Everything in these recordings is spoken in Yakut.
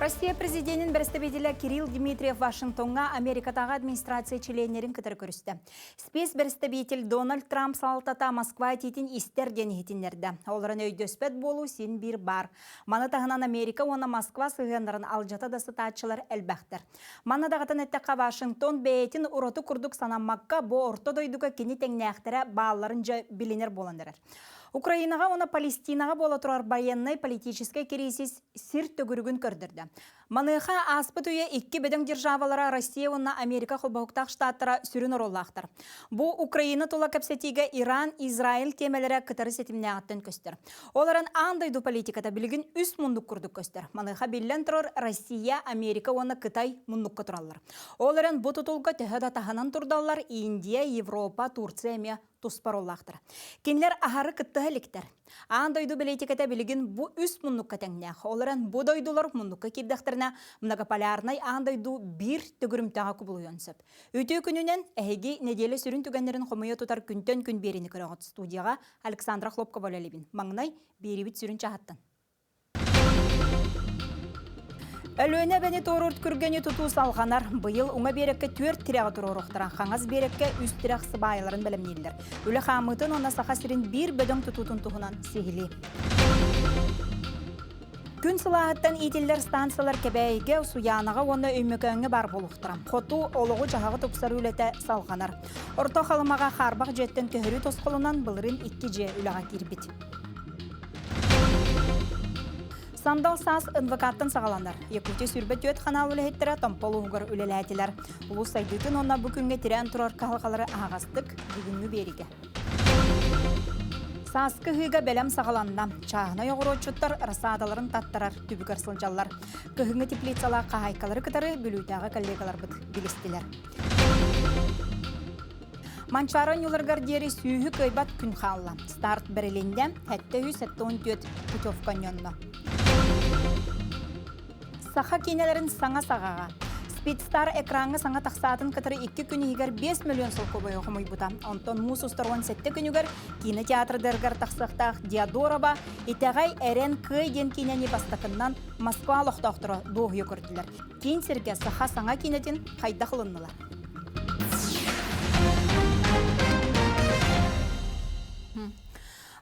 Россия президентин представителя Кирилл Дмитриев Вашингтоҥҥа Америкатааҕы администрация чилиэннэрин кытары көрүстэ. Спецбэрэстэбиитэл Дональд Трамп салалтата Москва этиитин истэр диэн иһитиннэрдэ. Олорон өйдөспөт буолуу син биир баар. Маны таһынан Америка уонна Москва сыһыаннарын алдьата да сытааччылар элбэхтэр. Манна даҕатан эттэххэ, Вашингтон бэйэтин ураты курдук санаммакка, бу орто дойдуга кини тэҥнээхтэрэ баалларын дьэ билинэр буолан эрэр. Украинаҕа уонна Палестинаҕа буола турар байыаннай-политическай кириисис сир төгүрүгүн көрдөрдө. Маныаха ааспыт үйэ икки бөдөҥ державалара Россия уонна Америка холбоһуктаах штаттара сүрүн оруоллаахтар. Бу Украина тула кэпсэтиигэ Иран, Израиль тиэмэлэрэ кытары ситимнээҕиттэн көстөр. Ол эрэн аан дойду политиката билигин үс муннук курдук көстөр. Маныаха биллэн турар Россия, Америка уонна Кытай муннукка тураллар. Ол эрэн бу тутулга төһө да таһынан турдаллар Индия, Европа, Турция эмиэ туспа оруоллаахтар. Кинилэр аһары кыттыһа иликтэр. Аан дойду бэлиитикэтэ билигин бу үс муннукка тэҥнээх. Ол эрэн бу дойдулар муннукка киирдэхтэринэ многополярнай аан дойду биир төгүрүмтэҕэ кубулуйуон сөп. Үтүө күнүнэн эһиги нэдиэлэ сүрүн түгэннэрин хомуйа тутар күнтэн күн биэриини көрөҕүт. Студияҕа Александра Хлопкова үлэлиибин. Маҥнай биэриибит сүрүн чаһыттан. Өлүөнэ эбэни туоруур күргэни тутуу салҕанар. Быйыл уҥа биэрэккэ түөрт тирэҕи туруоруохтара, хаҥас биэрэккэ үс тирэх сыбаайаларын бэлэмнииллэр. Үлэ хаамыытын уонна Саха сирин биир бөдөҥ тутуутун туһунан сиһилии. Күн сылааһыттан иитиллэр станциялар Кэбээйигэ, Усуйаанаҕа уонна Өймөкөөҥҥө баар буолуохтара. Хоту олоҕу-дьаһаҕы тупсарыы үлэтэ салҕанар. Орто Халымаҕа хаарбах дьиэттэн көһөрүү тосхолунан былырыын икки дьиэ үлэҕэ киирбит. Сандал саас НВК-ттан саҕаланар. Якутия 24 ханаал үлэһиттэрэ Томпо улууһугар үлэлээтилэр. Улуус сайдыытын уонна бу күҥҥэ тирээн турар кыһалҕалары аһаҕастык бүгүҥҥү биэриигэ. Сааскы ыһыыга бэлэм саҕаланна. Чааһынай оҕуруотчуттар рассадаларын таттарар түбүгэр сылдьаллар. Кыһыҥҥы теплицалаах хаһаайкалары кытары Бүлүүтээҕи коллегаларбыт билистилэр. Манчаары оонньууларыгар диэри сүүһү кыайбат күн хаалла. Старт бэрилиннэ, 774 путевка онньонно. Саха киинэлэрин саҥа саҕаҕа. Спидстар экраҥҥа саҥа тахсаатын кытары икки күн иһигэр 5 миллион солкуобайы хомуйбута. Онтон муус устар 17 күнүгэр киинэ театрдарыгар тахсыахтаах Диадорова «Итэҕэй, эрэн, кыай» диэн киинэни бастакыннан Москва олохтоохторо дуоһуйа көрдүлэр. Киин сиргэ саха саҥа киинэтин хайдах ылыннылар?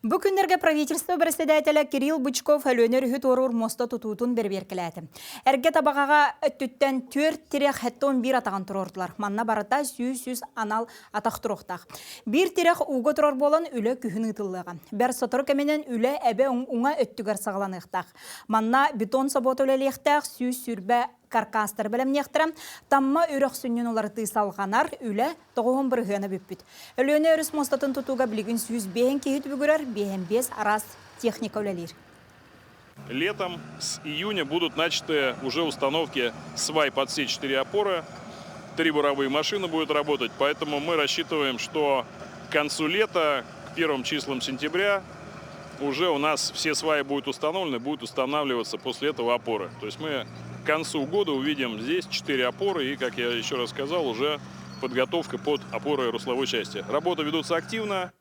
Бу күннэргэ правительство председателэ Кирилл Бычков Өлүөнэ өрүһү туоруур муоста тутуутун бэрэбиэркэлээтэ. Эргэ Табаҕаҕа өттүттэн түөрт тирэх 71 атаҕын туруордулар. Манна барыта 100 анал атах туруохтаах. Биир тирэх ууга турар буолан үлэ күһүн ыытыллыаҕа. Бэр сотору кэминэн үлэ эбэ уҥа өттүгэр саҕаланыахтаах. Манна бетон собуота үлэлиэхтээх 120 каркастары бэлэмниэхтэрэ. Тамма үрэх сүнньүн уларытыы салҕанар, үлэ тоҕуһун бырыһыана бүппүт. Өлүөнэ өрүс муостатын тутууга билигин 105 киһи түбүгүрэр, 55 араас техника үлэлиир. Летом с июня будут начаты уже установки свай под все четыре опоры. Три буровые машины будут работать, поэтому мы рассчитываем, что к концу лета, к первым числам сентября, уже у нас все сваи будут установлены, будут устанавливаться после этого опоры. То есть мы к концу года увидим здесь четыре опоры и, как я еще раз сказал, уже подготовка под опоры русловой части. Работы ведутся активно.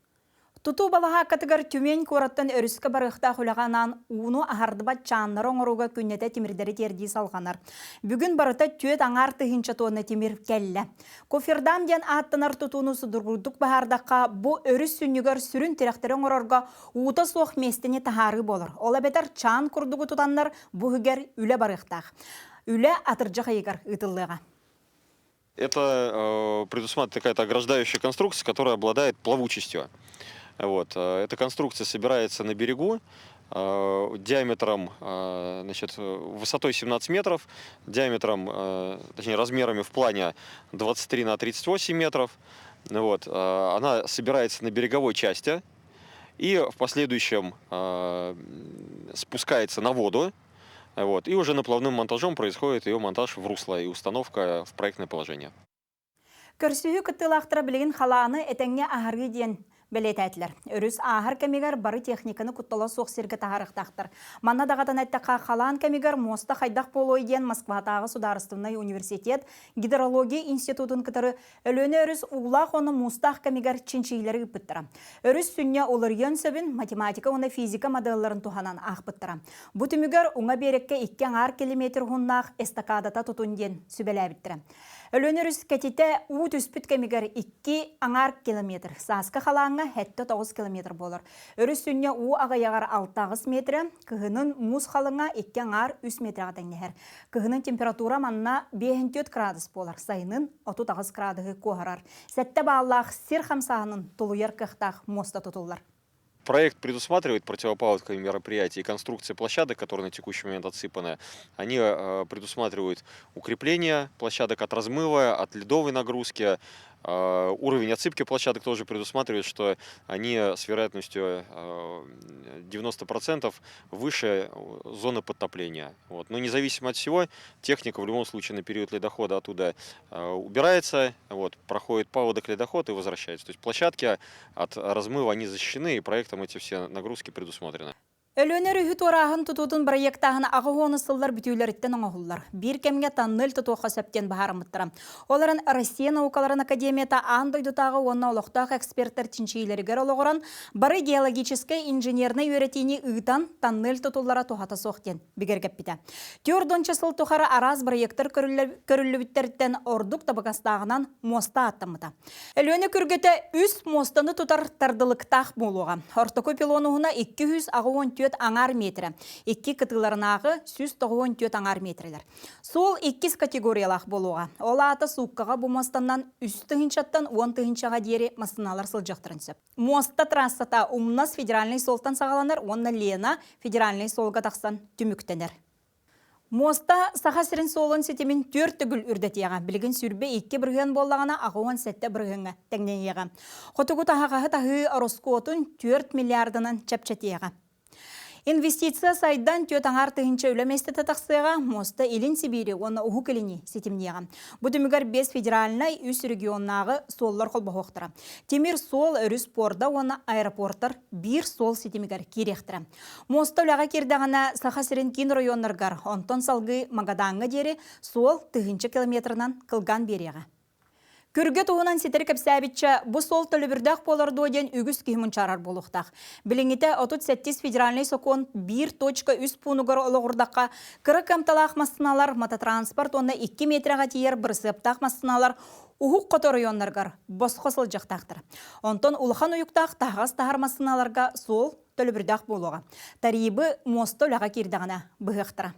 Тутуу балаһааккатыгар Тюмень куораттан өрүскэ барыахтаах үлэҕэ анаан ууну аһардыбат чааннары оҥорууга күннэтэ тимирдэри тиэрдии салҕанар. Бүгүн барыта түөрт аҥаар тыһыынча туонна тимир кэллэ. Кофердам диэн ааттанар тутууну судургутук быһаардахха, бу өрүс сүнньүгэр сүрүн тирэхтэри оҥорорго уута суох миэстэни таһаарыы буолар. Ол эбэтэр чаан курдугу тутаннар бу иһигэр үлэ барыахтаах. Үлэ атырдьах ыйыгар ыытыллыаҕа. Это предусматривает какая-то ограждающая конструкция, которая обладает плавучестью. Вот. Эта конструкция собирается на берегу диаметром, значит, высотой 17 метров, диаметром, точнее, размерами в плане 23 на 38 метров. Вот. Она собирается на береговой части и в последующем спускается на воду. Вот. И уже наплавным монтажом происходит ее монтаж в русло и установка в проектное положение. Көрсүһүү кыттыылаахтара билигин халааны этэҥҥэ аһарыы диэн бэлиэтээтилэр. Өрүс ааһар кэмигэр бары техниканы куттала суох сиргэ таһаарыахтаахтар. Манна даҕатан эттэххэ, халаан кэмигэр муоста хайдах буолуой диэн Москватааҕы судаарыстыбаннай университет гидрология институтун кытары Өлүөнэ өрүс уулаах уонна муустаах кэмигэр чинчийиилэри ыыппыттара. Өрүс сүнньэ уларыйыан сөбүн математика уонна физика моделларын туһанан аахпыттара. Бу түмүгэр уҥа биэрэккэ икки аҥаар километр уһуннаах эстакадата тутун диэн сүбэлээбиттэрэ. Өлүөнэ өрүс кэтитэ уу түспүт кэмигэр икки аҥаар километр, сааскы халааҥҥа 7-9 километр буолар. Өрүс сүнньэ уу аҕыйаҕар 6-8 метрэ, кыһынын муус халыҥа икки аҥаар үс метрэҕэ тэҥнэһэр. Кыһынын температура манна 54 градус буолар, сайынын 38 градуһы куоһарар. Сэттэ бааллаах сир хамсааһынын тулуйар кыахтаах муоста тутуллар. Проект предусматривает противопаводковые мероприятия и конструкции площадок, которые на текущий момент отсыпаны. Они предусматривают укрепление площадок от размыва, от ледовой нагрузки. Уровень отсыпки площадок тоже предусматривает, что они с вероятностью 90% выше зоны подтопления. Вот. Но независимо от всего, техника в любом случае на период ледохода оттуда убирается, вот, проходит паводок, ледоход и возвращается. То есть площадки от размыва они защищены, и проектом эти все нагрузки предусмотрены. Өлүөнэ өрүһү туорааһын тутуутун бырайыактааһына аҕыс сыллар бүтүүлэриттэн оҥоһуллар. Биир кэмҥэ тоннель тутуохха сөп диэн быһаарыммыттара. Ол эрэн Россия наукаларын академията аан дойдутааҕы уонна олохтоох экспертэр чинчийиилэригэр олоҕуран, бары геологическай инженернэй үөрэтиини ыытан, тоннель тутуллара туһата суох диэн бигэргэппитэ. Түөрт сыл тухары араас бырайыактар көрүллүбүттэриттэн ордук табыгастааҕынан муоста ааттаммыта. Өлүөнэ күргэтэ үс муостаны тутар тардылыктаах буолуоҕа. Ортоку пилон уһуна 284 аҥаар метрэ, икки кытыыларынааҕы 194 аҥаар метрэлэр. Суол иккис категориялаах буолуоҕа. Ол аата сууккаҕа бу муостанан үс тыһыынчаттан уон тыһыынчаҕа диэри массыыналар сылдьыахтарын сөп. Муоста трассата Умнас федеральнай суолтан саҕаланар уонна Лена федеральнай суолга тахсан түмүктэнэр. Муоста Саха сирин суолун ситимин түөрт төгүл үрдэтиэҕэ. Билигин 22% буоллаҕына, 87 бырыһыаҥҥа тэҥнэниэҕэ. Хотугу таһаҕаһы таһыы ороскуотун 4 миллиардынан чэпчэтиэҕэ. Инвестиция сайдан түөрт аҥаар тыһыынча үлэ миэстэтэ тахсыаҕа, муоста Илин Сибиири уонна Уһук Илини ситимниэҕэ. Бу түмүгэр биэс федеральнай, үс регионнааҕы суоллар холбоһуохтара. Тимир суол, өрүс пуорда уонна аэропортар биир суол ситимигэр киириэхтэрэ. Муоста үлэҕэ киирдэҕинэ, Саха сирин киин оройуоннарыгар, онтон салгыы Магадаҥҥа диэри суол тыһыынча километрынан кылгаан биэриэҕэ. Күргэ туһунан ситэри кэпсээбиччэ, бу суол төлөбүрдээх буолар дуо диэн үгүс киһи мунчаарар буолуохтаах. Билиҥҥитэ 37 федеральнай сокуон 1.3 пуунугар олоҕурдахха, кыра кыамталаах массыыналар, мототранспорт уонна 2 метрэҕэ тиийэр бырысыаптаах массыыналар уһук хоту оройуоннарыгар босхо сылдьыахтаахтар. Онтон улахан уйуктаах таһаҕас таһар массыыналарга суол төлөбүрдээх буолуоҕа. Тарибы муоста үлэҕэ киирдэҕинэ быһыахтара.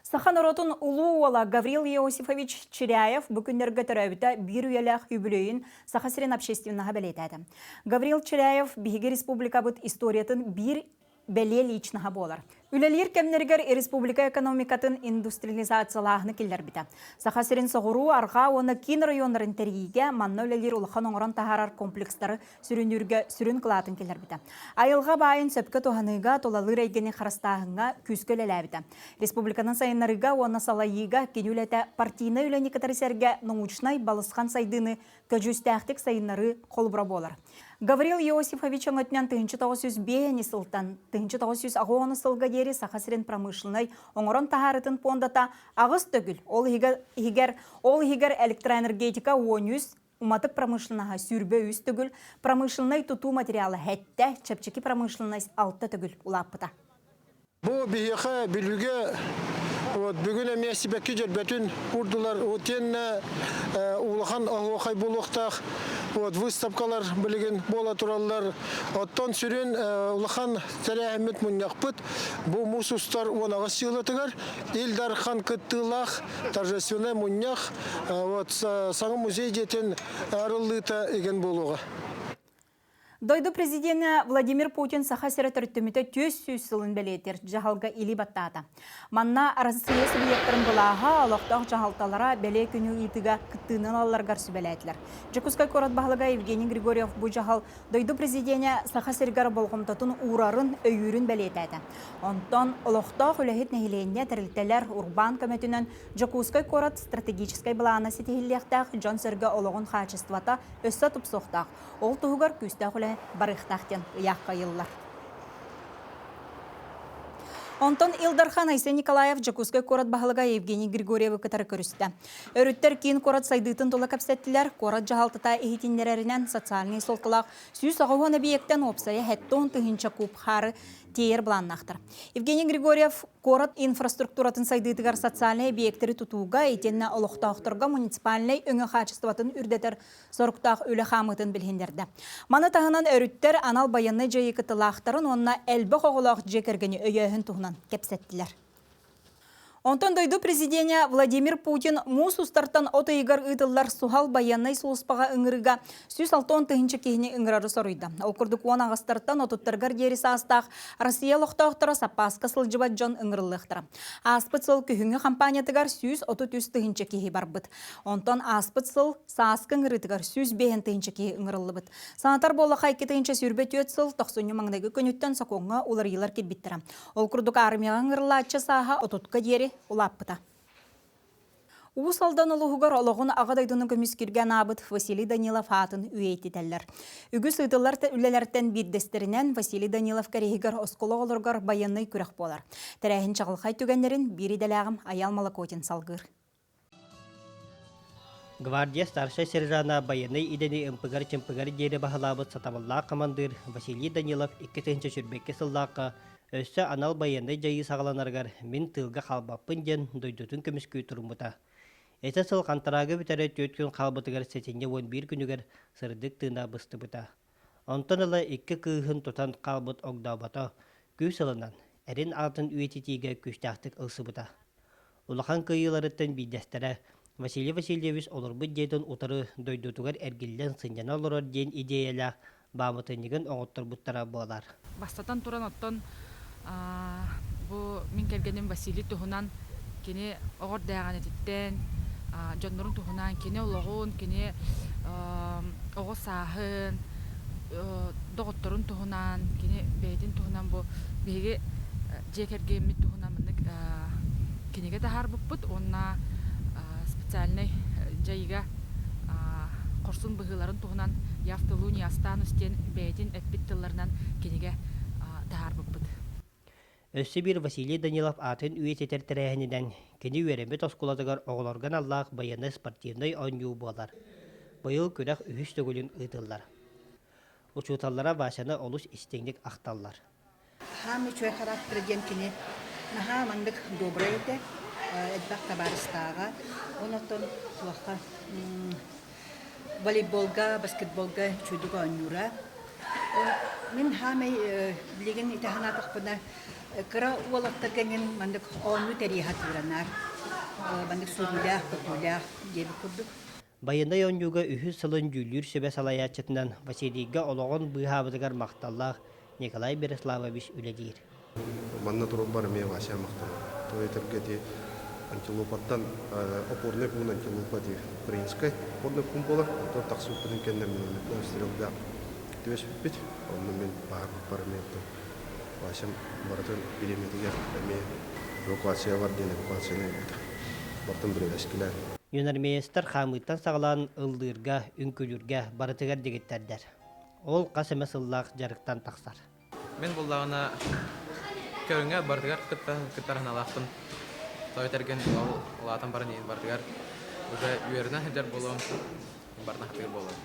Саха норуотун улуу уола Гаврил Иосифович Чиряев бу күннэргэ төрөөбүтэ биир үйэлээх үбүлүөйүн Саха сирин общественноһа бэлиэтээтэ. Гаврил Чиряев биһиги республикабыт историятын биир бэлиэ личноһа буолар. Үлэлиир кэмнэригэр республика экономикатын индустриализациялааһыны киллэрбитэ. Саха сирин соҕуруу, арҕаа уонна киин районнарын тэрийиигэ манна үлэлиир улахан оҥорон таһаарар комплекстары сүрүннүүргэ сүрүн кылаатын киллэрбитэ. Айылҕа баайын сөпкө туһаныыга, тулалыыр эйгэни харыстааһыҥҥа күүскэ үлэлээбитэ. Республиканы сайыннарыыга уонна салайыыга кини үлэтэ партийнай үлэни кытары сэргэ научнай балысхан сайдыыны көдьүүстээхтик сайыннарыы холобура буолар. Гаврил Иосифович өҥөтүнэн 1905 сылтан 1980 сылга диэри Саха сирин промышленнай оҥорон таһаарытын пуондата аҕыс төгүл, ол иһигэр, ол иһигэр электроэнергетика 13 Уматык промышленноһа 23 төгүл, промышленнай тутуу материала сэттэ, чэпчэки промышленность алта төгүл улааппыта. Бу биһиэхэ Бүлүүгэ вот бүгүн эмиэ сибэкки дьөрбөтүн уурдулар. Итиэннэ улахан оһуохай буолуохтаах вот выставкалар билигин буола тураллар. Оттон сүрүн улахан тэрээһиммит мунньахпыт бу муус устар 18 сыылатыгар Ил Дархан кыттыылаах торжественнай мунньах вот саҥа музей дьиэтин арыллыыта игин буолуоҕа. Дойду президенэ Владимир Путин Саха сирэ төрүттэммитэ 400 сылын бэлиэтиир дьаһалга илии баттаата. Манна Арассыыйа субъектарын былааһа, олохтоох дьаһалталара бэлиэ күнү ыытыыга кыттыыны ылалларыгар сүбэлээтилэр. Дьокуускай куорат баһылыга Евгений Григорьев бу дьаһал дойду президенэ Саха сиригэр болҕомтотун уурарын, өйүүрүн бэлиэтээтэ. Онтон олохтоох үлэһит нэһилиэнньэ тэрилтэлэр урбаан көмөтүнэн Дьокуускай куорат стратегическай былаана ситиһиллиэхтээх, дьон-сэргэ олоҕун хаачыстыбата өссө тупсуохтаах. Ол туһугар күүстээх үлэһит. даҕаны барыахтаах диэн ыйаахха ыйыллар. Онтон Ил Дархан Айсен Николаев Дьокуускай куорат баһылыга Евгений Григорьевы кытары көрүстэ. Өрүттэр киин куорат сайдыытын тула кэпсэттилэр. Куорат дьаһалтата иһитиннэрэринэн социальнай суолталаах 190 эбийиэктэн уопсайа 70 тыһыынча куб хаары тиэйэр былааннаахтар. Евгений Григорьев куорат инфраструктуратын сайдыытыгар социальнай эбийиэктэри тутууга итиэннэ олохтоохторго муниципальнай өҥө хаачыстыбатын үрдэтэр соруктаах үлэ хаамыытын билиһиннэрдэ. Маны таһынан өрүттэр анал байыаннай дьайыы кыттыылаахтарын уонна элбэх оҕолоох дьиэ кэргэни өйөөһүн туһунан кэпсэттилэр. Онтон дойду президенэ Владимир Путин муус устартан от ыйыгар ыытыллар суһал байыаннай сулууспаҕа ыҥырыыга 160 тыһыынча киһини ыҥырары соруйда. Ол курдук уон аҕыстартан отуттарыгар диэри саастаах Россия олохтоохторо саппааска сылдьыбат дьон ыҥырыллыахтара. Ааспыт сыл күһүҥҥү хампаанньатыгар 133 тыһыынча киһи барбыт. Онтон ааспыт сыл сааскы ыҥырыытыгар 105 тыһыынча киһи ыҥырыллыбыт. Санатар буоллахха, 2024 сыл тохсунньу маҥнайгы күнүттэн сокуоҥҥа уларыйыылар киирбиттэрэ. Ол курдук армияҕа ыҥырыллааччы сааһа отутка диэри улааппыта. Уус Алдан улууһугар олоҕун Аҕа дойдуну көмүскүүргэ анаабыт Василий Данилов аатын үйэтитэллэр. Үгүс ыытыллар үлэлэртэн биирдэстэринэн Василий Данилов кэриэһигэр оскуола оҕолоругар байыаннай күрэх буолар. Тэрээһин чаҕылхай түгэннэрин биир идэлээҕим Айаал Молокотин салгыыр. Гвардия старшай сержана байыаннай идэни ымпыгар-чымпыгар диэри баһылаабыт сатабыллаах хамандыыр Василий Данилов 2022 сыллаахха өссө анал байыаннай дьайыы саҕаланарыгар мин тыылга хаалбаппын диэн дойдутун көмүскүү туруммута. Ити сыл хантараагы бүтэрэ түөрт күн хаалбытыгар сэтинньи уон биир күнүгэр сырдык тыына быстыбыта. Онтон ыла икки кыыһын тутан хаалбыт огдообото күүс ылынан, эрин аатын үйэтитиигэ күүстээхтик ылсыбыта. Улахан кыайыыларыттан биирдэстэрэ Василий Васильевич олорбут дьиэтин утары дойдутугар эргиллэн сынньана олорор диэн идиэйэлээх бааматынньыгын оҥотторбуттара буолар. Бастатан туран оттон бу мин кэргэним Василий туһунан кини оҕо эрдээҕинэтиттэн дьоннорун туһунан кини олоҕун, кини оҕо сааһын, доҕотторун туһунан, кини бэйэтин туһунан бу биһиги дьиэ кэргэммит туһунан маннык кинигэ таһаарбыппыт уонна специальнай дьайыыга хорсун быһыыларын туһунан «Я в тылу не останусь» диэн бэйэтин эппит тылларынан кинигэ таһаарбыппыт. Өссө биир Василий Данилов аатын үйэтитэр тэрээһининэн кини үөрэммит оскуолатыгар оҕолорго аналлаах байыаннай-спортивнай оонньуу буолар. Быйыл күрэх үһүс төгүлүн ыытыллар. Учууталлара Васяны олус истиҥник ахталлар. Хаам үчүгэй характера диэн кини наһаа маннык добрай этэ, элбэх табаарыстааҕа. Онон туохха волейболга, баскетболга үчүгэйдик оонньуура. Мин хаамай билигин ити санаатахпына кыра уолаттарга эҥин маннык оонньуу тэрийэ сатыыранаар. Маннык сүүрүүлээх, көтүүлээх диэбит курдук. Байыаннай оонньууга үһүс сылын дьүүллүүр сүбэ салайааччытынан Василийга олоҕун быыһаабытыгар махталлаах Николай Береславович үлэлиир. Манна турарбар эмиэ Вася махтанар. То этэргэ ити антилопаттан опорный пуун антилопа дии украинскай опорный пуун буолар. Онтон тахсыбыппытын кэннэ минометнай стрелга түбэспиппит. Онно мин баарбыппар эмиэ Васям барытын бириэмэтигэр эмиэ эвакуация бар диэн эвакуацияны ыыппыта. Барытын бирилэскилээн. Юнармеецтар хаамыыттан саҕалаан ыллыырга, үҥкүүлүүргэ барытыгар дэгиттэрдэр. Ол хас эмэ сыллаах дьарыктан тахсар. Мин буллаҕына көрүҥэ барытыгар кытта кыттар санаалаахпын. Тоҕо этэргин ол улаатан баран иһин барытыгар уже үөрэнэ сылдьар буолуом, барытын хатыыр буолуом.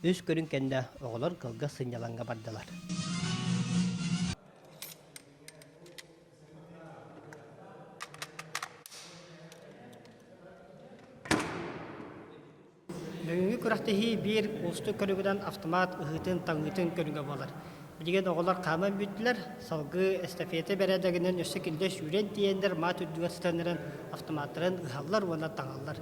Үс көрүҥ кэннэ оҕолор кылгас сынньалаҥҥа бардылар. Бүгүҥҥү күрэхтэһии биир уустук көрүҥүнэн автомат ыһыытын-таҥыытын көрүҥэ буолар. Билигин оҕолор хааман бүттүлэр, салгыы эстафета бэрээдэгинэн өссө кинилэр сүүрэн тиийэннэр маат үрдүгэр сытан эрэн автоматтарын ыһаллар уонна таҥаллар.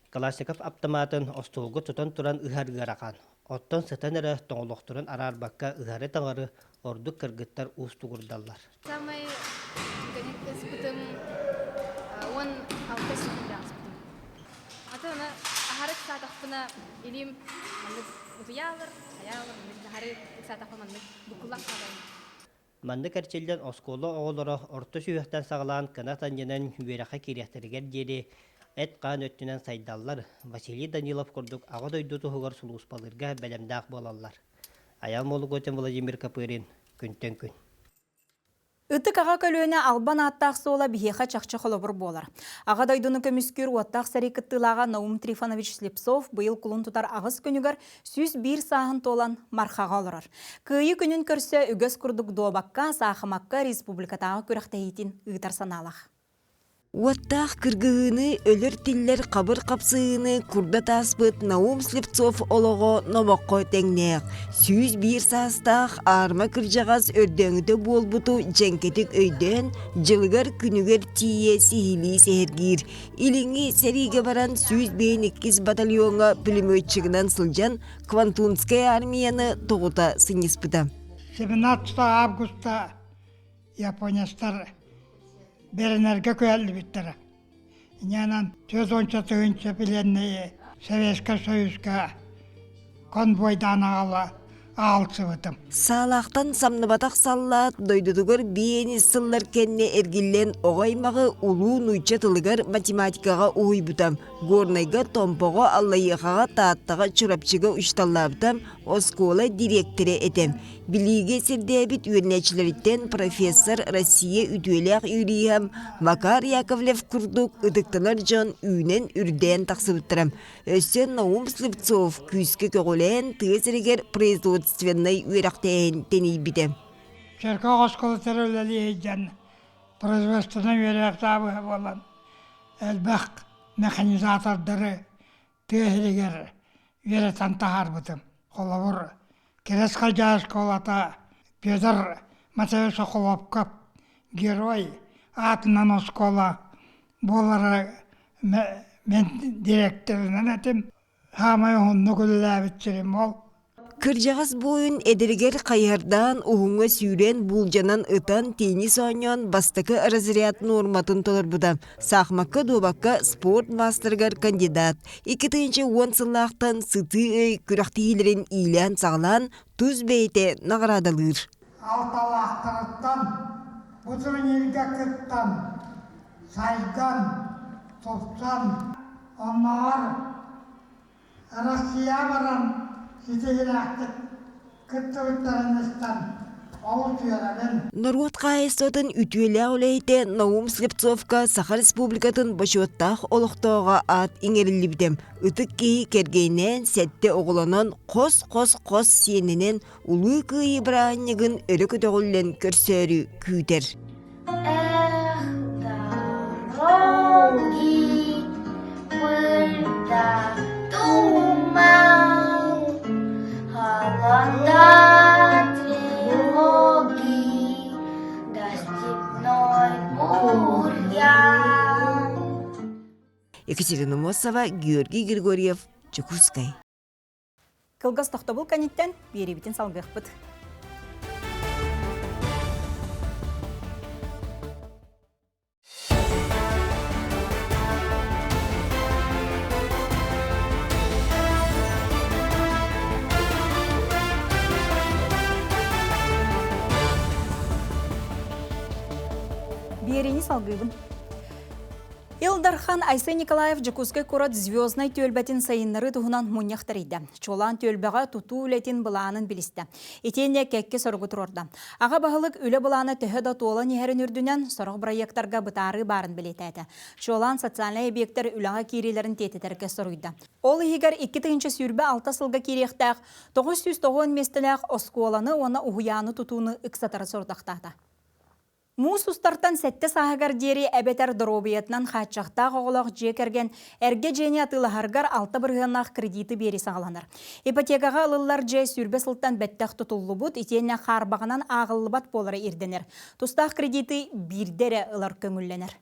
Калашников аптамаатын остуолга тутан туран ыһар ыарахан, оттон сытан эрэ тоҥолохторун араарбакка ыһары-таҥары ордук кыргыттар уустугурдаллар. Самай ыспытым 16 секунда ыспытым. Аты аны аһары ыксаатахпына илиим маннык утуйаалар, хайаалар, аһары ыксаатахпына маннык буккуллан хаалар. Маннык эрчиллэн оскуола оҕолоро орто сүһүөхтэн саҕалаан кынат анньынан үөрэххэ киириэхтэригэр диэри эт-хаан өттүнэн сайдаллар, Василий Данилов курдук Аҕа дойду туһугар сулууспалыырга бэлэмнээх буолаллар. Айал Молукотин Владимир Копырин күнтэн күн. Ытык аҕа көлүөнэ албан ааттаах суола биһиэхэ чахчы холобур буолар. Аҕа дойдуну көмүскүүр уоттаах сэрии кыттыылааҕа Наум Трифонович Слепцов быйыл кулун тутар аҕыс күнүгэр 101 сааһын туолан Мархаҕа олорор. Кыайыы күнүн көрсө үгэс курдук дуобакка, саахымакка республикатааҕы күрэхтэһиитин ыытар санаалаах. Уоттаах кыргыһыыны, өлөр-тиллэр хабыр хапсыһыыны курдат ааспыт Наум Слепцов олоҕо номоххо тэҥнээх. 101 саастаах аарма кырдьаҕас өрдөөҥүтэ буолбуту дьэҥкэтик өйдөөн, дьылыгар-күнүгэр тиийэ сиһилии сэһэргиир. Илиҥҥи сэриигэ баран 152 батальоҥҥа пулеметчигынан сылдьан Квантунскай армияны тоҕута сынньыспыта. 17 августа японецтар бэринэргэ күһэллибиттэрэ. Инньэнэн 410 тыһыынча пленнэйи Советскай Союзка конвойдаан аҕала аалсыбытым. Саалаахтан самныбатах саллаат дойдутугар биэни сыллар кэннэ эргиллэн оҕо аймаҕы улуу нуучча тылыгар математикаҕа уһуйбута. Горнайга, Томпоҕо, Аллайыахаҕа, Тааттаҕа, Чурапчыга учууталлаабыта, оскуола дириэктэрэ этэ. Билиигэ сирдээбит үөрэнээччилэриттэн профессор Россия үтүөлээх юриһа Макар Яковлев курдук ытыктанар дьон үүнэн-үрдээн тахсыбыттара. Өссө Наум Слепцов күүскэ көҕүлээн тыа сиригэр производственнай үөрэхтээһин тэнийбитэ. Чөркөөх оскуолатыгар үлэлии сылдьан производственнай үөрэхтээбэ буолан элбэх механизатордары тыа сиригэр үөрэтэн таһаарбытым. Холобур, Кирэс Хадьаа оскуолата Петр Матвеевич Соколовков герой аатынан оскуола буолара мен директорынан этим. Саамай уһуннук үлэлээбит сирим ол. Кырдьаҕас буойун эдэригэр хайыһардаан, уһуҥҥа сүүрэн, буулдьанан ытан, теннис оонньоон бастакы разряд нуорматын толорбута. Саахымакка, дуобакка спорт маастарыгар кандидат. 2010 сыллаахтан сытыы өй күрэхтэһиилэрин иилээн-саҕалаан тус бэйэтэ наҕараадалыыр. Алталаахтарыттан бу турнирга кыттан, сайдан, тупсан, оннооҕор Россия баран ситиһиилээхтик кыттыбыттарын истэн олус үөрэбин. Норуот хаһаайыстыбатын үтүөлээх үлэһитэ Наум Слепцовка Саха Республикатын бочуоттаах олохтооҕо аат иҥэриллибитэ. Ытык киһи кэргэнинээн сэттэ оҕолонон, хос-хос-хос сиэнинэн Улуу Кыайыы бырааһынньыгын өрө көтөҕүллэн көрсөөрү күүтэр. Эх, дороги, пыль да туман, холода тревоги, да степной бурьян. Екатерина Мосова, Георгий Григорьев, Чекурскай. Кылгас тохтобул кэнниттэн биэриибитин салгыахпыт. Биэриини салгыыбын. Ил Дархан Айсен Николаев Дьокуускай куорат Звезднай түөлбэтин сайыннарыы туһунан мунньах тэрийдэ. Чуолаан түөлбэҕэ тутуу үлэтин былаанын билистэ. Итиэннэ кэккэ соругу туруорда. Аҕа баһылык үлэ былаана төһө да туолан иһэрин үрдүнэн, сорох бырайыактарга бытаарыы баарын бэлиэтээтэ. Чуолаан социальнай эбийиэктэр үлэҕэ киириилэрин тиэтэтэргэ соруйда. Ол иһигэр 2026 сылга киириэхтээх 990 миэстэлээх оскуоланы уонна уһуйааны тутууну ыксатары сорудахтаата. Муус устартан сэттэ сааһыгар диэри эбэтэр доруобуйатынан хааччахтаах оҕолоох дьиэ кэргэн эргэ дьиэни атыылаһарыгар алта бырыһыаннаах кредиты биэрии саҕаланар. Ипотекаҕа ылыллар дьиэ сүүрбэ сылтан бэттэх тутуллубут итиэннэ хаарбаҕынан ааҕыллыбат буолара ирдэнэр. Тустаах кредиты биирдэ эрэ ылар көҥүллэнэр.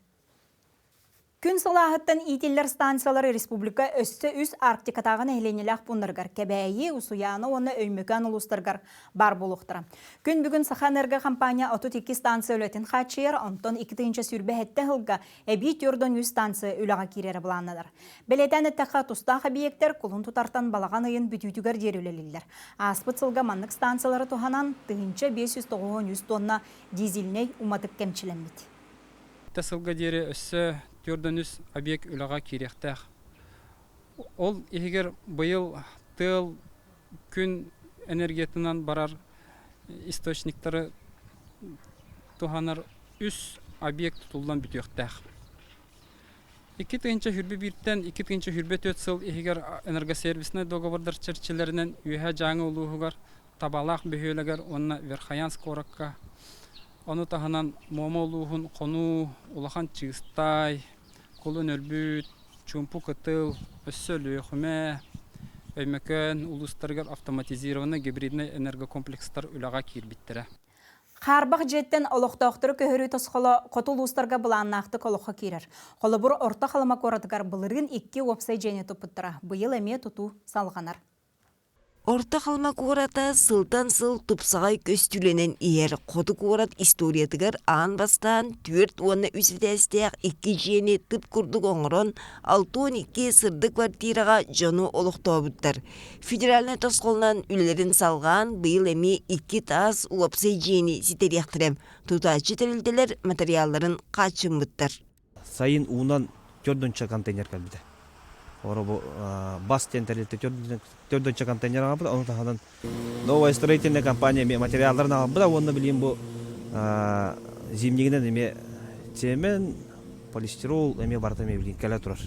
Күн сылааһыттан иитиллэр станциялар республика өссө үс Арктикатааҕы нэһилиэнньэлээх пууннарыгар Кэбээйи, Усуйаана уонна Өймөкөөн улуустарыгар баар буолуохтара. Күн бүгүн Сахаэнерго компания 32 станция үлэтин хааччыйар, онтон 2027 сылга эбии 43 станция үлэҕэ киирэрэ былааннанар. Бэлиэтээн эттэххэ, тустаах эбийиэктэр кулун тутартан балаҕан ыйын бүтүүтүгэр диэри үлэлииллэр. Ааспыт сылга маннык станциялары туһанан 1593 тонна дизельнэй уматык кэмчилэммит. Сылга диэри өссө 43 объект үлэҕэ киириэхтээх. Ол иһигэр быйыл тыал күн энергиятынан барар источниктары туһанар үс объект тутуллан бүтүөхтээх. 2021-тэн 2024 сыл иһигэр энергосервиснай договордар чэрчилэринэн Үөһээ Дьааҥы улууһугар Табалаах бөһүөлэгэр уонна Верхоянск куоракка, ону таһынан Муома улууһун Хонуу, Улахан Чыыстай, Кулун Өлбүт, Чуумпу Кытыл, өссө Өлүөхүмэ, Өймөкөөн улуустарыгар автоматизированнай гибриднэй энергокомплекстар үлэҕэ киирбиттэрэ. Хаарбах дьиэттэн олохтоохтору көһөрүү тосхоло хоту улуустарга былааннаахтык олоххо киирэр. Холобур, Орто Халыма куоратыгар былырыын икки уопсай дьиэни туппуттара, быйыл эмиэ тутуу салҕанар. Орто Халыма куората сылтан сыл тупсаҕай көстүүлэнэн иһэр. Хоту куорат историятыгар аан бастаан 43 этээстээх икки дьиэни тып курдук оҥорон, 62 сырдык квартираҕа дьону олохтообуттар. Федеральнай тосхолунан үлэлэрин салҕаан, быйыл эмиэ икки таас уопсай дьиэни ситэриэхтэрэ. Тутааччы тэрилтэлэр матырыйаалларын хааччыммыттар. Сайын уунан төрдүнчэ контейнер кэлбитэ. Оро бу бас диэн тэрилтэ төрдүнчэ контейнер аҕалбыта, ону таһынан новая строительная компания эмиэ материалларын аҕалбыта уонна билигин бу зимнигинэн эмиэ цемент, полистирол эмиэ барыта эмиэ билигин кэлэ турар.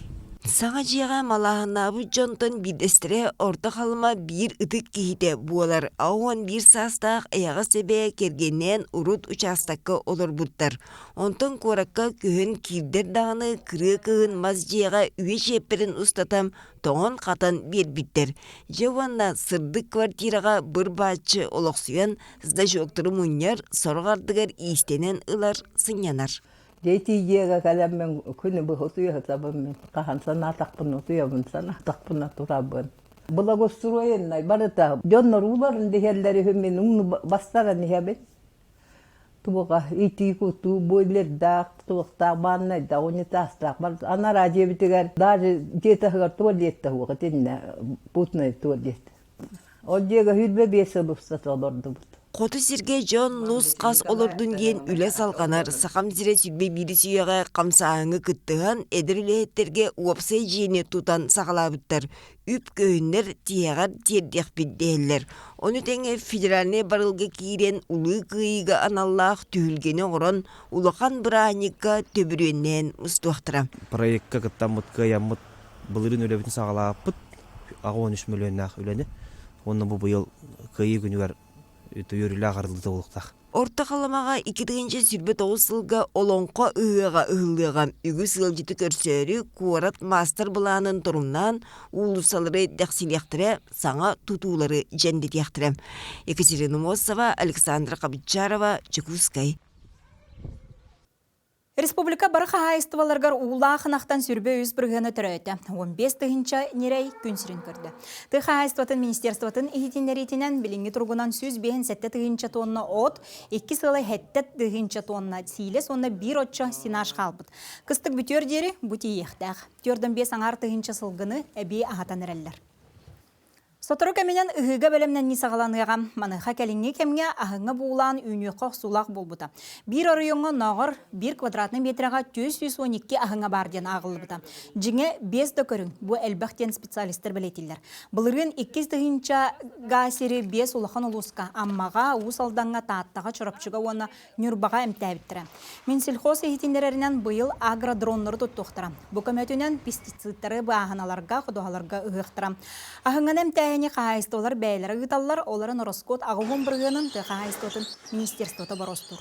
Саҥа дьиэҕэ малааһыннаабыт дьонтон биирдэстэрэ Орто Халыма биир ытык киһитэ буолар. 11 саастаах эйэҕэс эбээ кэргэнинээн урут учаастакка олорбуттар. Онтон куоракка күһүн киирдэр даҕаны кырыа кыһын мас дьиэҕэ үйэ чиэппэрин устата тоҥон-хатан биэрбиттэр. Дьэ уонна сырдык квартираҕа быр-бааччы олохсуйан значоктары мунньар, сорох ардыгар иистэнэн ылар, сынньанар. Дьэ дьиэгэ кэлэммин күнү быһа утуйа сытабын мин. Хаһан санаатахпына утуйабын, санаатахпына турабын. Благоустроеннай барыта. Дьоннор ууларын диһэллэр үһү мин ууну бастаран иһэбин. Туоха итии-кутуу бойлердаах, туохтаах бааннайдаах, унитазтаах бар анараа дьиэбитигэр даже дьиэ таһыгар туалет да суох итиннэ путный туалет. Ол дьиэгэ 25 сыл устата олордубут. Хоту сиргэ дьон нус-хас олордун диэн үлэ салҕанар. Сахам сирэ 21 үйэҕэ хамсааһыҥҥа кыттыһан, эдэр үлэһиттэргэ уопсай дьиэни тутан саҕалаабыттар. Үп көһүннэр тиһэҕэр тиэрдиэхпит дэһэллэр. Ону тэҥэ федеральнай барылга киирэн Улуу Кыайыыга аналлаах түһүлгэни оҥорон, улахан бырааһынньыкка төбүрүөннээн мустуохтара. Проекка кыттаммыт, кыайаммыт, былырыын үлэбитин саҕалаабыппыт. 83 мөлүйүөннээх үлэни уонна бу быйыл Кыайыы күнүгэр үөрүүлээх арыллыыта буолуохтаах. Орто Халымаҕа 2029 сылга Олоҥхо ыһыаҕа ыһыллыаҕа. Үгүс ыалдьыты көрсөөрү куорат маастар-былаанын торумнаан, уулуссалары дэхсилиэхтэрэ, саҥа тутуулары дьэндитиэхтэрэ. Екатерина Мосова, Александра Хабычарова, Дьокуускай. Республика бары хаһаайыстыбаларыгар уулаах ынахтан 23 бырыһыана төрөөтө. 15 тыһыынча ньирэй күн сирин көрдө. Тыа хаһаайыстыбатын министерствотын иһитиннэриитинэн билиҥҥи туругунан 157 тыһыынча тонна от, икки сыала 7 тыһыынча тонна сиилэс уонна биир оччо сенаж хаалбыт. Кыстык бүтүөр диэри бу тиийиэхтээх. 4,5 аҥаар тыһыынча сылгыны эбии аһатан эрэллэр. Сотору кэминэн ыһыыга бэлэмнэнии саҕаланыаҕа. Маныаха кэлиҥҥи кэмҥэ аһыҥа буулаан үүнүөххэ охсуулаах буолбута. Биир оройуоҥҥа оннооҕор биир квадратнай миэтэрэҕэ 412 аһыҥа баар диэн ааҕыллыбыта. Дьиҥэ, биэс да көрүҥ, бу элбэх диэн специалистар бэлиэтииллэр. Былырыын 2 тыһыынча гаа сири биэс улахан улууска Аммаҕа, Уус Алдаҥҥа, Тааттаҕа, Чурапчыга уонна Ньурбаҕа эмтээбиттэрэ. Минсельхоз иһитиннэрэринэн быйыл агродроннары туттуохтара. Бу көмөтүнэн пестицидтары бааһыналарга, ходуһаларга ыһыахтара. Аһыҥаны эмтээһини хаһаайыстыбалар бэйэлэрэ ыыталлар, олорон ороскуот аҕыс бырыһыанын тыа хаһаайыстыбатын министерствота боростуур.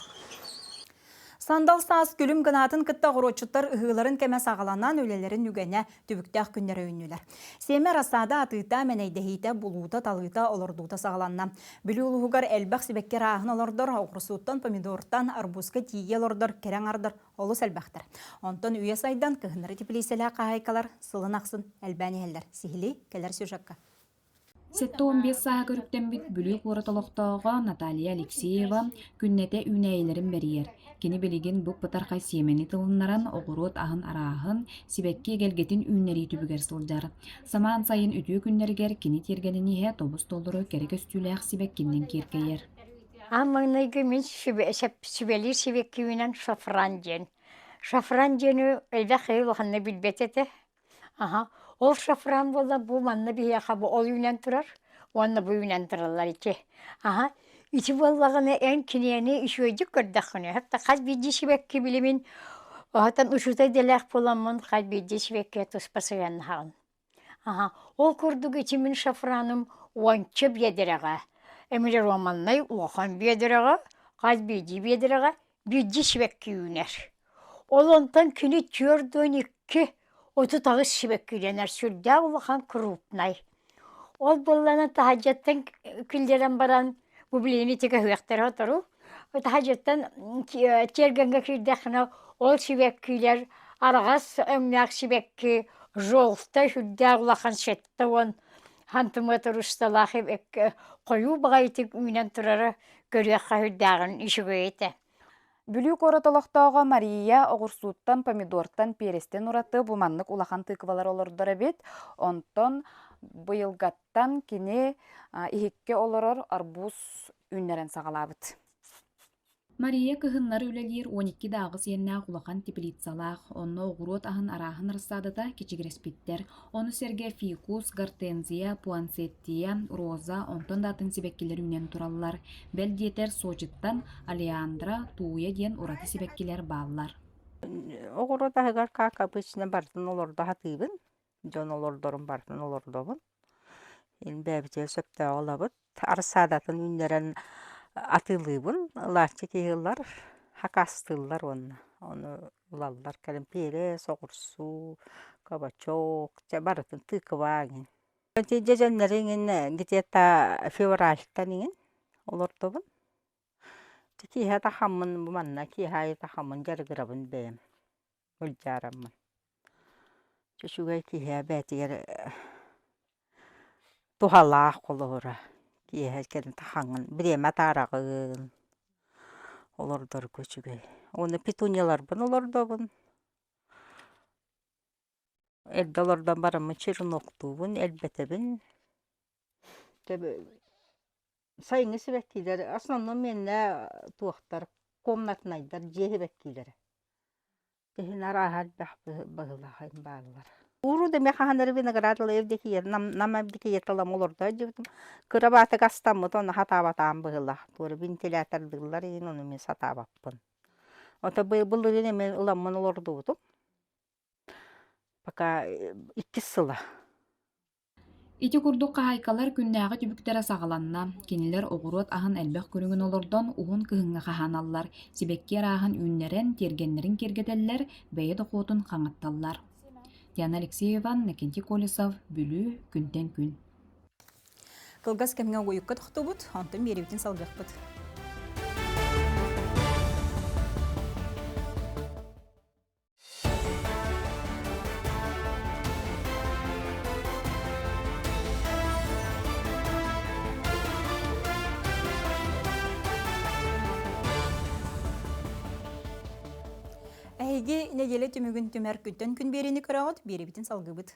Сандал саас күлүм гынаатын кытта оҕуруотчуттар ыһыыларын кэмэ саҕаланан үлэлэрин үгэнэ түбүктээх күннэрэ үүннүлэр. Сиэмэ рассада атыыта, мэнэйдэһиитэ, булуута, талыыта, олордуута саҕаланна. Бүлүү улууһугар элбэх сибэкки арааһын олордор, оҕурсууттан, помидортан, арбузка тиийэ олордор кэрэ аҥардар олус элбэхтэр. Онтон үйэ сайдан кыһыннары теплиисэлээх хаһаайкалар сылын ахсын элбээн иһэллэр. Сиһилии кэлэр сюжекка. 75 сааһа көрүктэммит Бүлүү куорат олохтооҕо Наталья Алексеева күннэтэ үүнээйилэрин бэрийэр. Кини билигин бу бытархай сиэмэни тылыннаран, оҕуруот аһын арааһын, сибэкки эгэлгэтин үүннэрии түбүгэр сылдьар. Самаан сайын үтүө күннэригэр кини тиэргэнин иһэ тобус-толору кэрэ көстүүлээх сибэккиннэн киэркэйэр. Аан маҥнайгы мин сүбэлиир сибэккибинэн шафран диэн. Шафран диэни элбэх киһи улаханнык билбэт этэ. Аха. Ол шафран буолла бу манна биһиэхэ бу ол үүнэн турар уонна бу үүнэн тураллар ити. Аха. Ити буоллаҕына эн киниэни үчүгэйдик көрдөххүнэ, хатта хас биирдии сибэкки билимин оһотон учуутал идэлээх буоламмын хас биирдии сибэккигэ туспа сыһыаннаһаҕын. Аха. Ол курдук ити мин шафраным уонча биэдэрэҕэ, эмилироманнай улахан биэдэрэҕэ, хас биирдии биэдэрэҕэ биирдии сибэкки үүнэр. Ол онтон кини 42 38 сибэккилэнэр сүрдээх улахан крупнай. Ол буоллана таһырдьаттан киллэрэн баран бу билигин ити көһүөхтэрэ сотору таһырдьаттан тиэргэҥҥэ киирдэххинэ ол сибэккилэр араҕас өҥнөөх сибэкки желтай сүрдээх улахан 70 сантиметр усталаах хойуу баҕайытык үүнэн турара көрүөххэ сүрдээҕин үчүгэй этэ. Бүлүү куорат олохтооҕо Мария оҕурсууттан, помидортан, перестэн ураты бу маннык улахан тыквалар олордор эбит. Онтон быйылгаттан кини иһиккэ олорор арбуз үүннэрэн саҕалаабыт. Мария кыһыннары үлэлиир 12 да аҕыс иэннээх улахан теплицалаах, онно оҕуруот аһын арааһын рассадата кичигирэспиттэр. Ону сэргэ фикус, гортензия, пуансеттия, роза, онтон да атын сибэккилэр үүнэн тураллар. Бэл диэтэр, Сочиттан олеандра, тууя диэн ураты сибэккилэр бааллар. Оҕуруот аһыгар как обычно барытын олордо сатыыбын. Дьон олордорун барытын олордобун. Бэйэбитигэр сөптөөҕү ылабыт. Арассаадатын үүннэрэн атыылыыбын. Ылааччы киһи ылар, хакастыыллар уонна ону ылаллар. Кэлин перец, оҕурсуу, кабачок, чэ барытын тыква эҥин. Дьэдьэннэри эҥин где-то февральтан эҥин олордобун. Киэһэ тахаммын бу манна киэһэ аайы тахаммын дьарыгырабын бэйэм. Мылдьаараммын. Үчүгэй киһи бэйэтигэр туһалаах холобура. Киэһэ кэлин тахаҥҥын бириэмэ атаараҕын, олордорго үчүгэй. Уонна петунияларбын олордобун. Эрдэ олордон бараммын череноктуубун, элбэтэбин. Сайыҥҥы сибэккилэр основном миэннэ туохтар комнатнайдар дьиэ сибэккилэрэ. Иһин арааһа элбэх быһыылаах бааллар. Урут эмиэ хаһан эрэ виноград ылыа диэки нам нам диэки талам олордо дьибитим. Кыра баатык астаммыт ону хатаабатаан быһыылаах. Туора вентилятордыыллар иһин ону мин сатаабаппын. Ото былырыын эмиэ ыламмын олордубутум. Пока иккис сыла. Ити курдук хаһаайкалар күннээҕи түбүктэрэ саҕаланна. Кинилэр оҕуруот аһын элбэх көрүҥүн олордон уһун кыһыҥҥа хаһааналлар, сибэкки арааһын үүннэрэн, тиэргэннэрин киэргэтэллэр, бэйэ дохуотун хаҥатталлар. Диана Алексеева, Иннокентий Колесов, Бүлүү, күнтэн күн. Кылгас кэмҥэ угуйукка тохтубут, онтон биэриибитин салгыахпыт. Эһиги нэдиэлэ түмүгүн түмэр күнтэн күн биэриини көрөҕүт, биэрибитин салгыыбыт.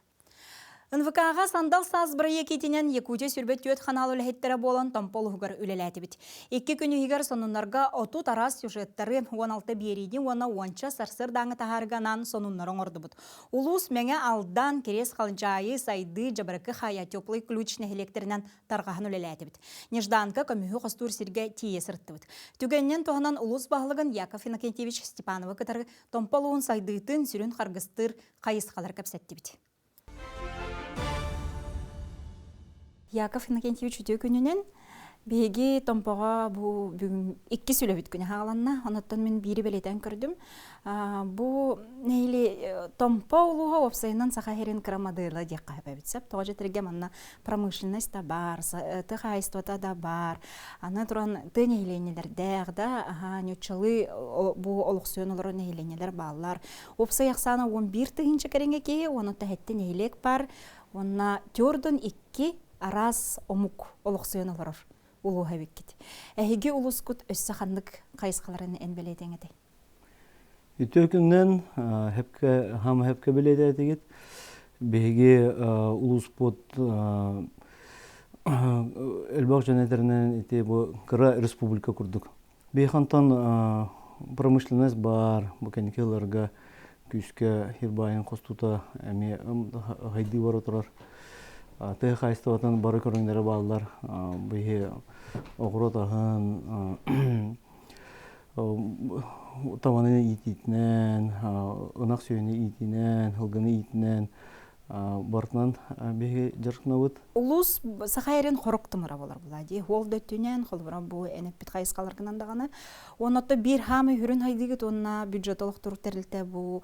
НВК-ҕа Сандал саас бырайыак иитинэн Якутия 24 ханаал үлэһиттэрэ буолан Томпо улуһугар үлэлээтибит. Икки күн иһигэр сонуннарга 30 араас сюжеттары, 16 биэриини уонна уонча сарсыардааҥы таһаарыга анаан сонуннары оҥордубут. Улуус Мэҥэ Алдан, Кириэс Халдьаайы, Сайдыы, Дьабарыкы Хайа, Теплый Ключ нэһилиэктэринэн тарҕаһан үлэлээтибит. Нежданка көмүһү хостуур сиргэ тиийэ сырыттыбыт. Түгэнинэн туһанан улуус баһылыгын Яков Иннокентьевич Степановы кытары Томпо улууһун сайдыытын сүрүн харгыстыыр хайысхалар кэпсэттибит. Яков Иннокентьевич үтүө күнүнэн биһиги Томпоҕо бу бүгүн иккис үлэбит күнэ хааланна. Онуттан мин биири бэлиэтээн көрдүм. Бу нэһили Томпо улууһа уопсайынан Саха сирин кыра модела диэххэ сөп сөп. Тоҕо дьэтэргэ манна промышленность да баар, тыа хаһаайыстыбата да баар. Аны туран тыа нэһилиэнньэлэрдээх да, аха, ньуччалыы бу олохсуйан олорор нэһилиэнньэлэр бааллар. Уопсай ахсаана 11 тыһыынча кэриҥэ киһи, уонна тэһэттэ нэһилиэк бар, уонна төрдөн икки араас омук олохсуйан олорор улууһа эбиккит. Эһиги улускут өссө ханнык хайысхаларын эн бэлиэтэҥ этэй? Үтүө күннэн хепке хам хепке билететигит. Биһиги улууспут элбэх дьон этэринэн ити бу кыра республика курдук. Биһи хантан промышленность баар, бу кэнники ыларга күүскэ хирбаайын хостуута эмиэ хайдыы бара турар. Тыа хаһаайыстыбатын бары көрүҥнэрэ бааллар. Биһи оҕуруот аһын табаны иитиитинэн, ынах сүөһүнү иитиинэн, сылгыны иитинэн барытынан биһиги дьарыктанабыт. Улуус саха эрин хорук тымыра болар була дии. Уол дөттүнэн, холобура бу эн эппит хайысхаларгынан даҕаны. Оннотто биир хаамы хүрүн хайдыгыт уонна бюджет олохтуур тэрилтэ бу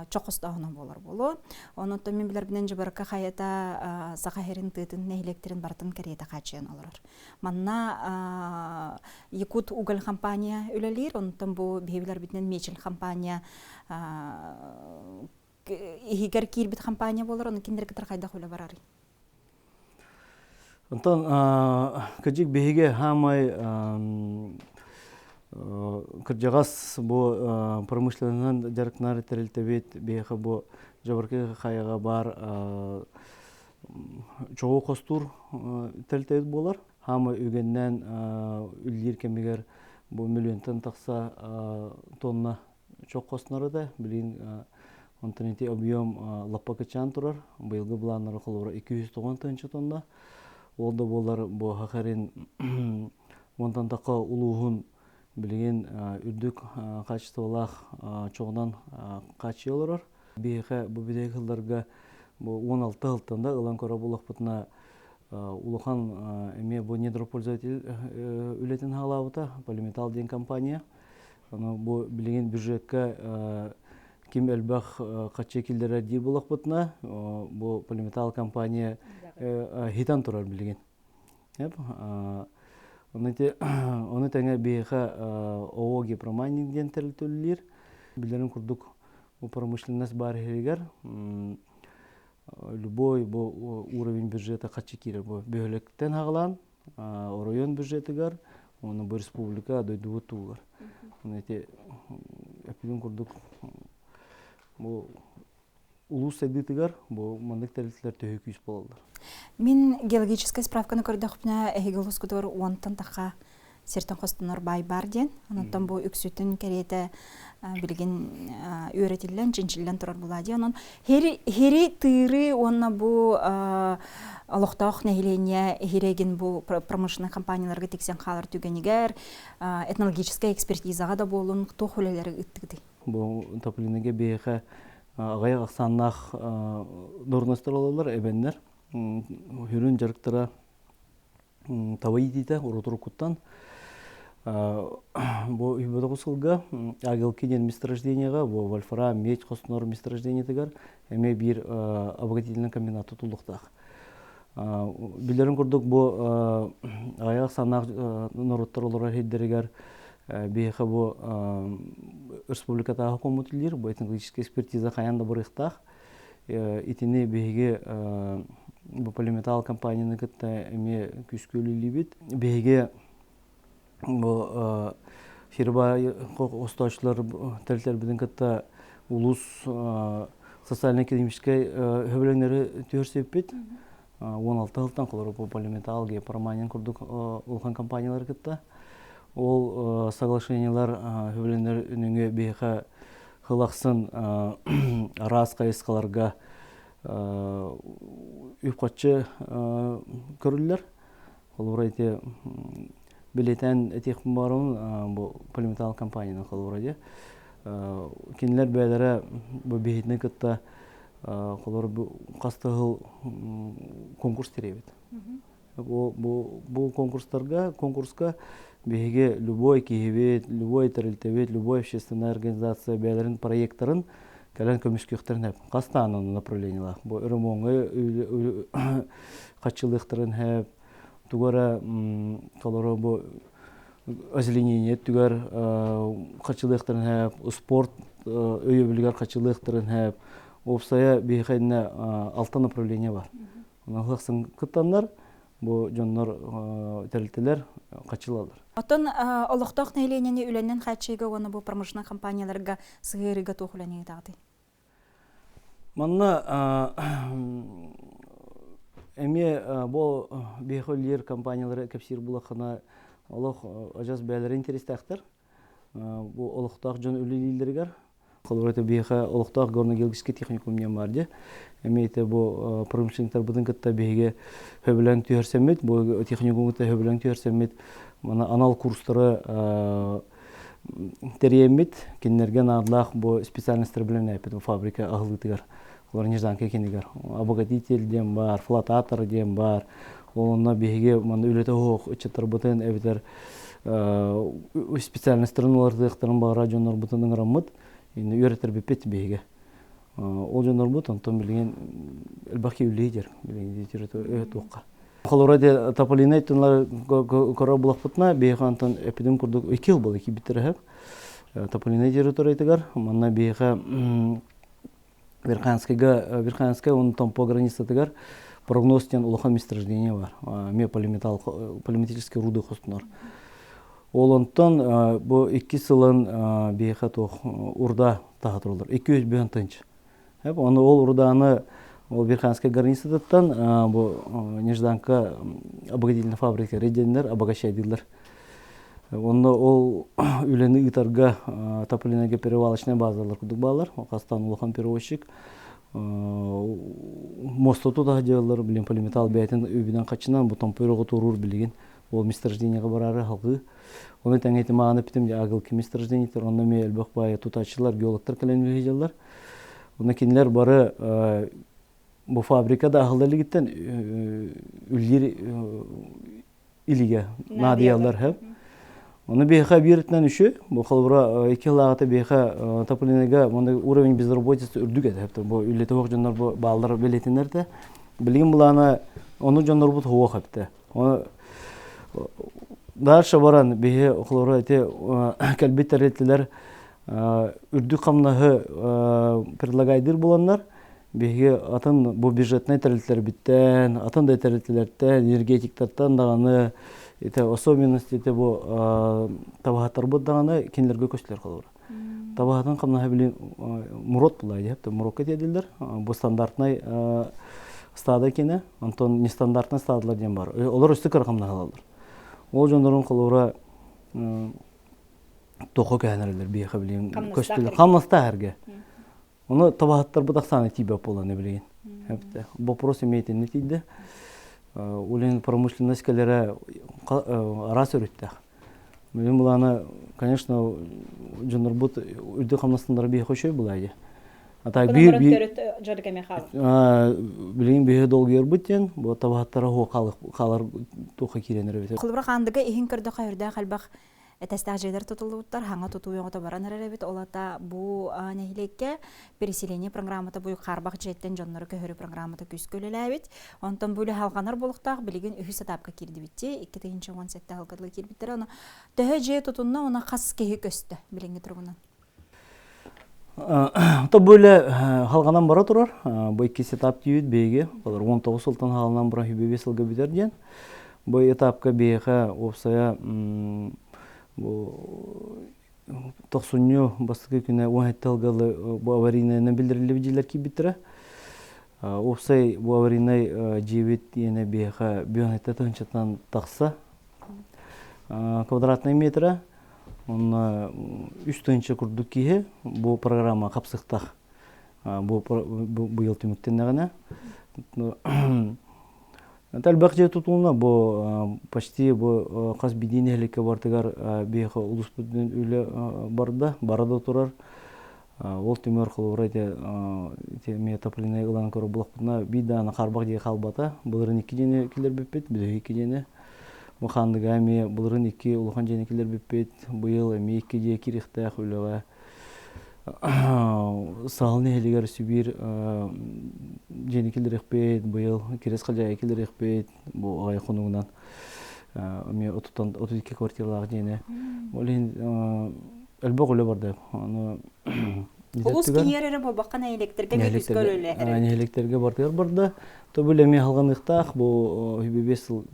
чохостооһуна буолар буолуо. Оннотто мин билэрбинэн Дьыбарка хайата саха эрин тыытын нэһилиэктэрин барытын кэриэтэ хааччыйан олорор. Манна Якут уголь компания үлэлиир, онтон бу биһи билэрбитинэн Мечель компания иһигэр киирбит компания буолар, ону кинилэр кытары хайдах үлэ барарый? Онтон кырдьык биһиги хаамай кырдьаҕас бу промышленноһынан дьарыктанар тэрилтэбит биһиэхэ бу Дьабаркы хайаҕа баар чоҕу хостуур тэрилтэбит буолар. Хаамай үгэннээн үллиир кэмигэр бу миллионтан тахса тонна чох хостонор этэ. Билигин онтон ити объем лаппа кыччаан турар. Быйылгы былааннара холобура 290 тыһыынча тонна. Ол да буоллар бу Хахарин уонтан тахха улууһун билигин үрдүк хаачыстыбалаах чоҕунан хааччыйа олорор. Биһиэхэ бу бүтэһик сылларга бу 16 сылтан да ылан көрө буллахпытына улахан эмиэ бу недропользователь үлэтин хаалаабыта Полиметалл диэн компания. Аны бу билигин бюджекка ким элбэх хаччы киллэрэр диир буоллахпытына, бу Полиметалл компания хитан турар билигин. Ону тэҥэ биһиэхэ ООО «Гипромайнинг» диэн тэрилтэ үлэлиир. Билэрин курдук бу промышленность баар иһигэр любой бу уровень бюджета хаччы киирэр. Бу бөһүөлэктэн хаҕалаан оройуон бюджетыгар уонна бу республика дойдубут туһугар. Эти эппитин курдук бу улуус сайдыытыгар бу маннык тэрилтэлэр төһүү күүс буолаллар. Мин геологическай справканы көрдөхпүнэ эһиги улуускутугар уонтан таха сиртэн хостонор баай бар диэн. Онон бу үксүтүн кэриэтэ билигин үөрэтиллэн, чинчиллэн турар була диэн. Онон хири тыыры уонна бу олохтоох нэһилиэнньэ хирегин бу промышленный компанияларга тиксэн хаалар түгэнигэр этнологическай экспертизаҕа да буолун туох үлэлэри ыттыгытый? Бу Тополиныга биһиэхэ аҕыйах ахсааннаах дорностор олаллар, эбэннэр. Хүрүн дьарыктара таба иитиитэ урут-уруккуттан бу үһүбөтөҕү сылга Агилки диэн месторождениеҕа бу вольфрам медь хостонор месторождениетыгар эмиэ биир обогатительный комбинат тутуллуохтаах. Билэрин курдук бу аҕыйах санаах норуоттар олорор сирдэригэр биһиэхэ бу республикатааҕы коммутилиир бу этнологическай экспертиза хайаан да барыахтаах. Итини биһиги бу полиметалл компанияны кытта эмиэ күүскэ үлэлиибит. Биһиги бу Сирбай остоочулар тэрилтэлэрбитин кытта улуус социально-экономическай хөбүлэҥнэри түһэрсиппит. 16 сылтан холоро бу полиметалл, геопроманин курдук улахан компаниялары кытта. Ол соглашениелар хөбүлэҥнэр үнүҥү биһиэхэ Сыл ахсын араас хайысхаларга үп-харчы көрүллэр. Холобура ити билетэн этиэхпин баарым бу полиметалл компанияны холобура дии. Кинилэр бэйэлэрэ бу биһитини кытта холобура бу хас да сыл конкурс тэрийэбит. Бу, бу, бу конкурстарга, конкурска биһиги любой киһибит, любой тэрилтэбит, любой общественная организация бэйэлэрин проекттарын кэлэн көмүскүөхтэрин сөп. Хастаан онно направлениелаах. Бу өрөмүөҥҥэ хаччылыахтарын сөп. Тугу эрэ толору бу озеленение өттүгэр хаччылыахтарын сөп, спорт өйөбүлүгэр хаччылыахтарын сөп. Уопсайа биһиэхэ иннэ алта направление бар. Онон кыттаннар бу дьоннор тэрилтэлэр хаччылалар. Оттон олохтоох нэһилиэнньэни үлэнэн хааччыйыга уонна бу промышленнай компанияларга сыһыарыыга туох үлэни ыытаҕытый? Манна эмиэ бу биһиэхэ үлэлиир компаниялары кэпсиир булаххына олох адьас бэйэлэрин интэриэстээхтэр. Бу олохтоох дьон үлэлииллэригэр Холобура, это биһиэхэ олохтоох горно-геологический техникум диэн баар дии. Эмиэ это бу промышленниктарбытын кытта биһиги сөбүлэҥ түһэрсэммит, бу техникуму кытта сөбүлэҥ түһэрсэммит, мана анал курстары тэрийэммит, кинилэргэ наадалаах бу специальностары билэн бу фабрика аһыллыытыгар, олор Нежданка кинигэр обогатитель диэн баар, флотатор диэн баар. Ол онно биһиги манна үлэтэ суох ыччаттарбытын эбэтэр специальностарын уларытыахтарын баҕара дьоннорбутун ыҥыраммыт үөрэтэрбиппит биһиги. Ол дьоннорбут онтон билигин элбэх киһи үлэлиир билигин туохха. Холобура де Тополинай тунлар көрөр булахпытына биһиэхэ онтон эпидем курдук икки жыл буолла киирбиттэрэ сөп. Тополинай территориятыгар манна биһиэхэ Верхоянскайга Верхоянскай уонна Томпо границатыгар прогноз диэн улахан месторождение бар. Эмиэ полиметалл полиметаллический руды хостонор. Ол онтон бу икки сылын биһиэхэ туох урда таһа тураллар. 200 бөһөн тынч. Оны ол урдааны ол Верхоянскай границатыттан бу Нежданка обогатительная фабрика реденнер обогащайдыылар. Онно ол үлэни ыытарга Тополинайга перевалочнай базалар курдук бааллар. Хастан улахан перевозчик. Мостоту таһа дьыаллар, билин полиметалл бэйэтин үбүнэн хаччынан бу томпойрого туоруур билигин ол месторождениега бараары халгыы. Оны тэҥэ ити мааны питим агылки месторождениетер, онно эмиэ элбэх баайы тутааччылар, геологтар кэлэн үлэһи Онно кинилэр бары бу фабрика да аһылла илигиттэн үллиир илигэ наадыйаллар хэп. Оны биһиэхэ бииртэн үшү, бу холобура икки сылааҕыта биһиэхэ Тополинайга уровень безработицы үрдүк этэ хэптэр. Бу үлэтэ суох дьоннор бу бааллар бэлиэтинэр да. Билигин былаана ону дьоннорбут хуох эптэ. Оны дальше баран биһи холобура ити кэлбит тэрилтэлэр үрдүк хамнаһы предлагайдыр буланнар Биһиги атын бу бюджетнай тэрилтэлэрбиттэн, атын да тэрилтэлэртэн, энергетиктартан даҕаны ити особенность ити бу табаһаттарбыт даҕаны кинилэргэ көстүлэр холобура. Табаһатын хамнаһа били мурот була диэп, мурокка тиэдиллэр. Бу стандартнай стада кине, онтон нестандартный стадалар диэн бар. Олор өстө кыра хамнаһалалар. Ол дьоннорун холобура тоқо кэһэнэрэлэр биһиэхэ билигин көстүлэр. Хамнастаах эргэ. Ону табаһыттарбыт ахсаана тиийбэт буолан билигин. Вопрос имеет тиийдэ. Улин промышленность кэлэрэ араас өрүттээх. Билин булаана, конечно, дьоннорбут үрдүк хамнастаннара биһиэхэ үчүгэй булаа А так биир билигин биһи долгуйарбыт диэн бу табаһыттара хаалар туохха киирэн эрэбит. Холобура хаандыга иһин көрдөхө үрдээх элбэх Этээстээх дьиэлэр тутуллубуттар, хаҥа тутуу өҥөтө баран эрэр эбит. Ол ата бу нэһилиэккэ переселение программата бу хаарбах дьиэттэн дьоннору көһөрүү программата күүскэ үлэлээбит. Онтон бу үлэ халҕанар буолуохтаах билигин үһүс этапка киирдибитти. 2017 сылга киирбиттэрэ. Ону төһө дьиэ тутунна, уна хас киһи көстө билиҥҥи туругунан? То бу үлэ халҕанан бара турар. Бу иккис этап тиийбит биһиги. Олор 19 сылтан хаалынан баран 25 сылга бүтэр диэн. Бу этапка биһиэхэ уопсайа бу тохсунньу бастакы күнэ 17 сылга бу аварийнайынан биллэриллибит дьиэлэр киирбиттэрэ. Уопсай бу аварийнай дьиэбит иэнэ биһиэхэ 57 тыһыынчаттан тахса квадратнай метра. Онно үс тыһыынча курдук киһи бу программа хапсыктах бу быйыл түмүктэннэҕинэ. Элбэх дьиэ тутулунна бу почти бу хас биирдии нэһилиэккэ бартыгар биһиэхэ улууспут үлэ барда, бара да турар. Ол түмүгэр холобура ити ити эмиэ Тополинай ылан көрөр булахпытына биир даҕаны хаарбах дьиэ хаалбата. Былырын икки дьиэни киллэрбиппит, бүтэһик икки дьиэни. Бу Хаандыга эмиэ былырын икки улахан дьиэни киллэрбиппит. Быйыл эмиэ икки дьиэ киириэхтээх үлэҕэ. Саһыл нэһилиэгэр Сибиир дьиэни киллэриэхпит, быйыл Кириэс Халдьаайы киллэриэхпит, бу аҕай хонугунан эмиэ отуттан 32 квартиралаах дьиэни. Ол иһин элбэх үлэ барда. Аны Улус киһиэр эрэ буолбакка нэһилиэктэргэ эмиэ күүскэ үлэлэһэр. Нэһилиэктэргэ бартыгар барда. То бу эмиэ халҕаныахтаах бу 25 сыл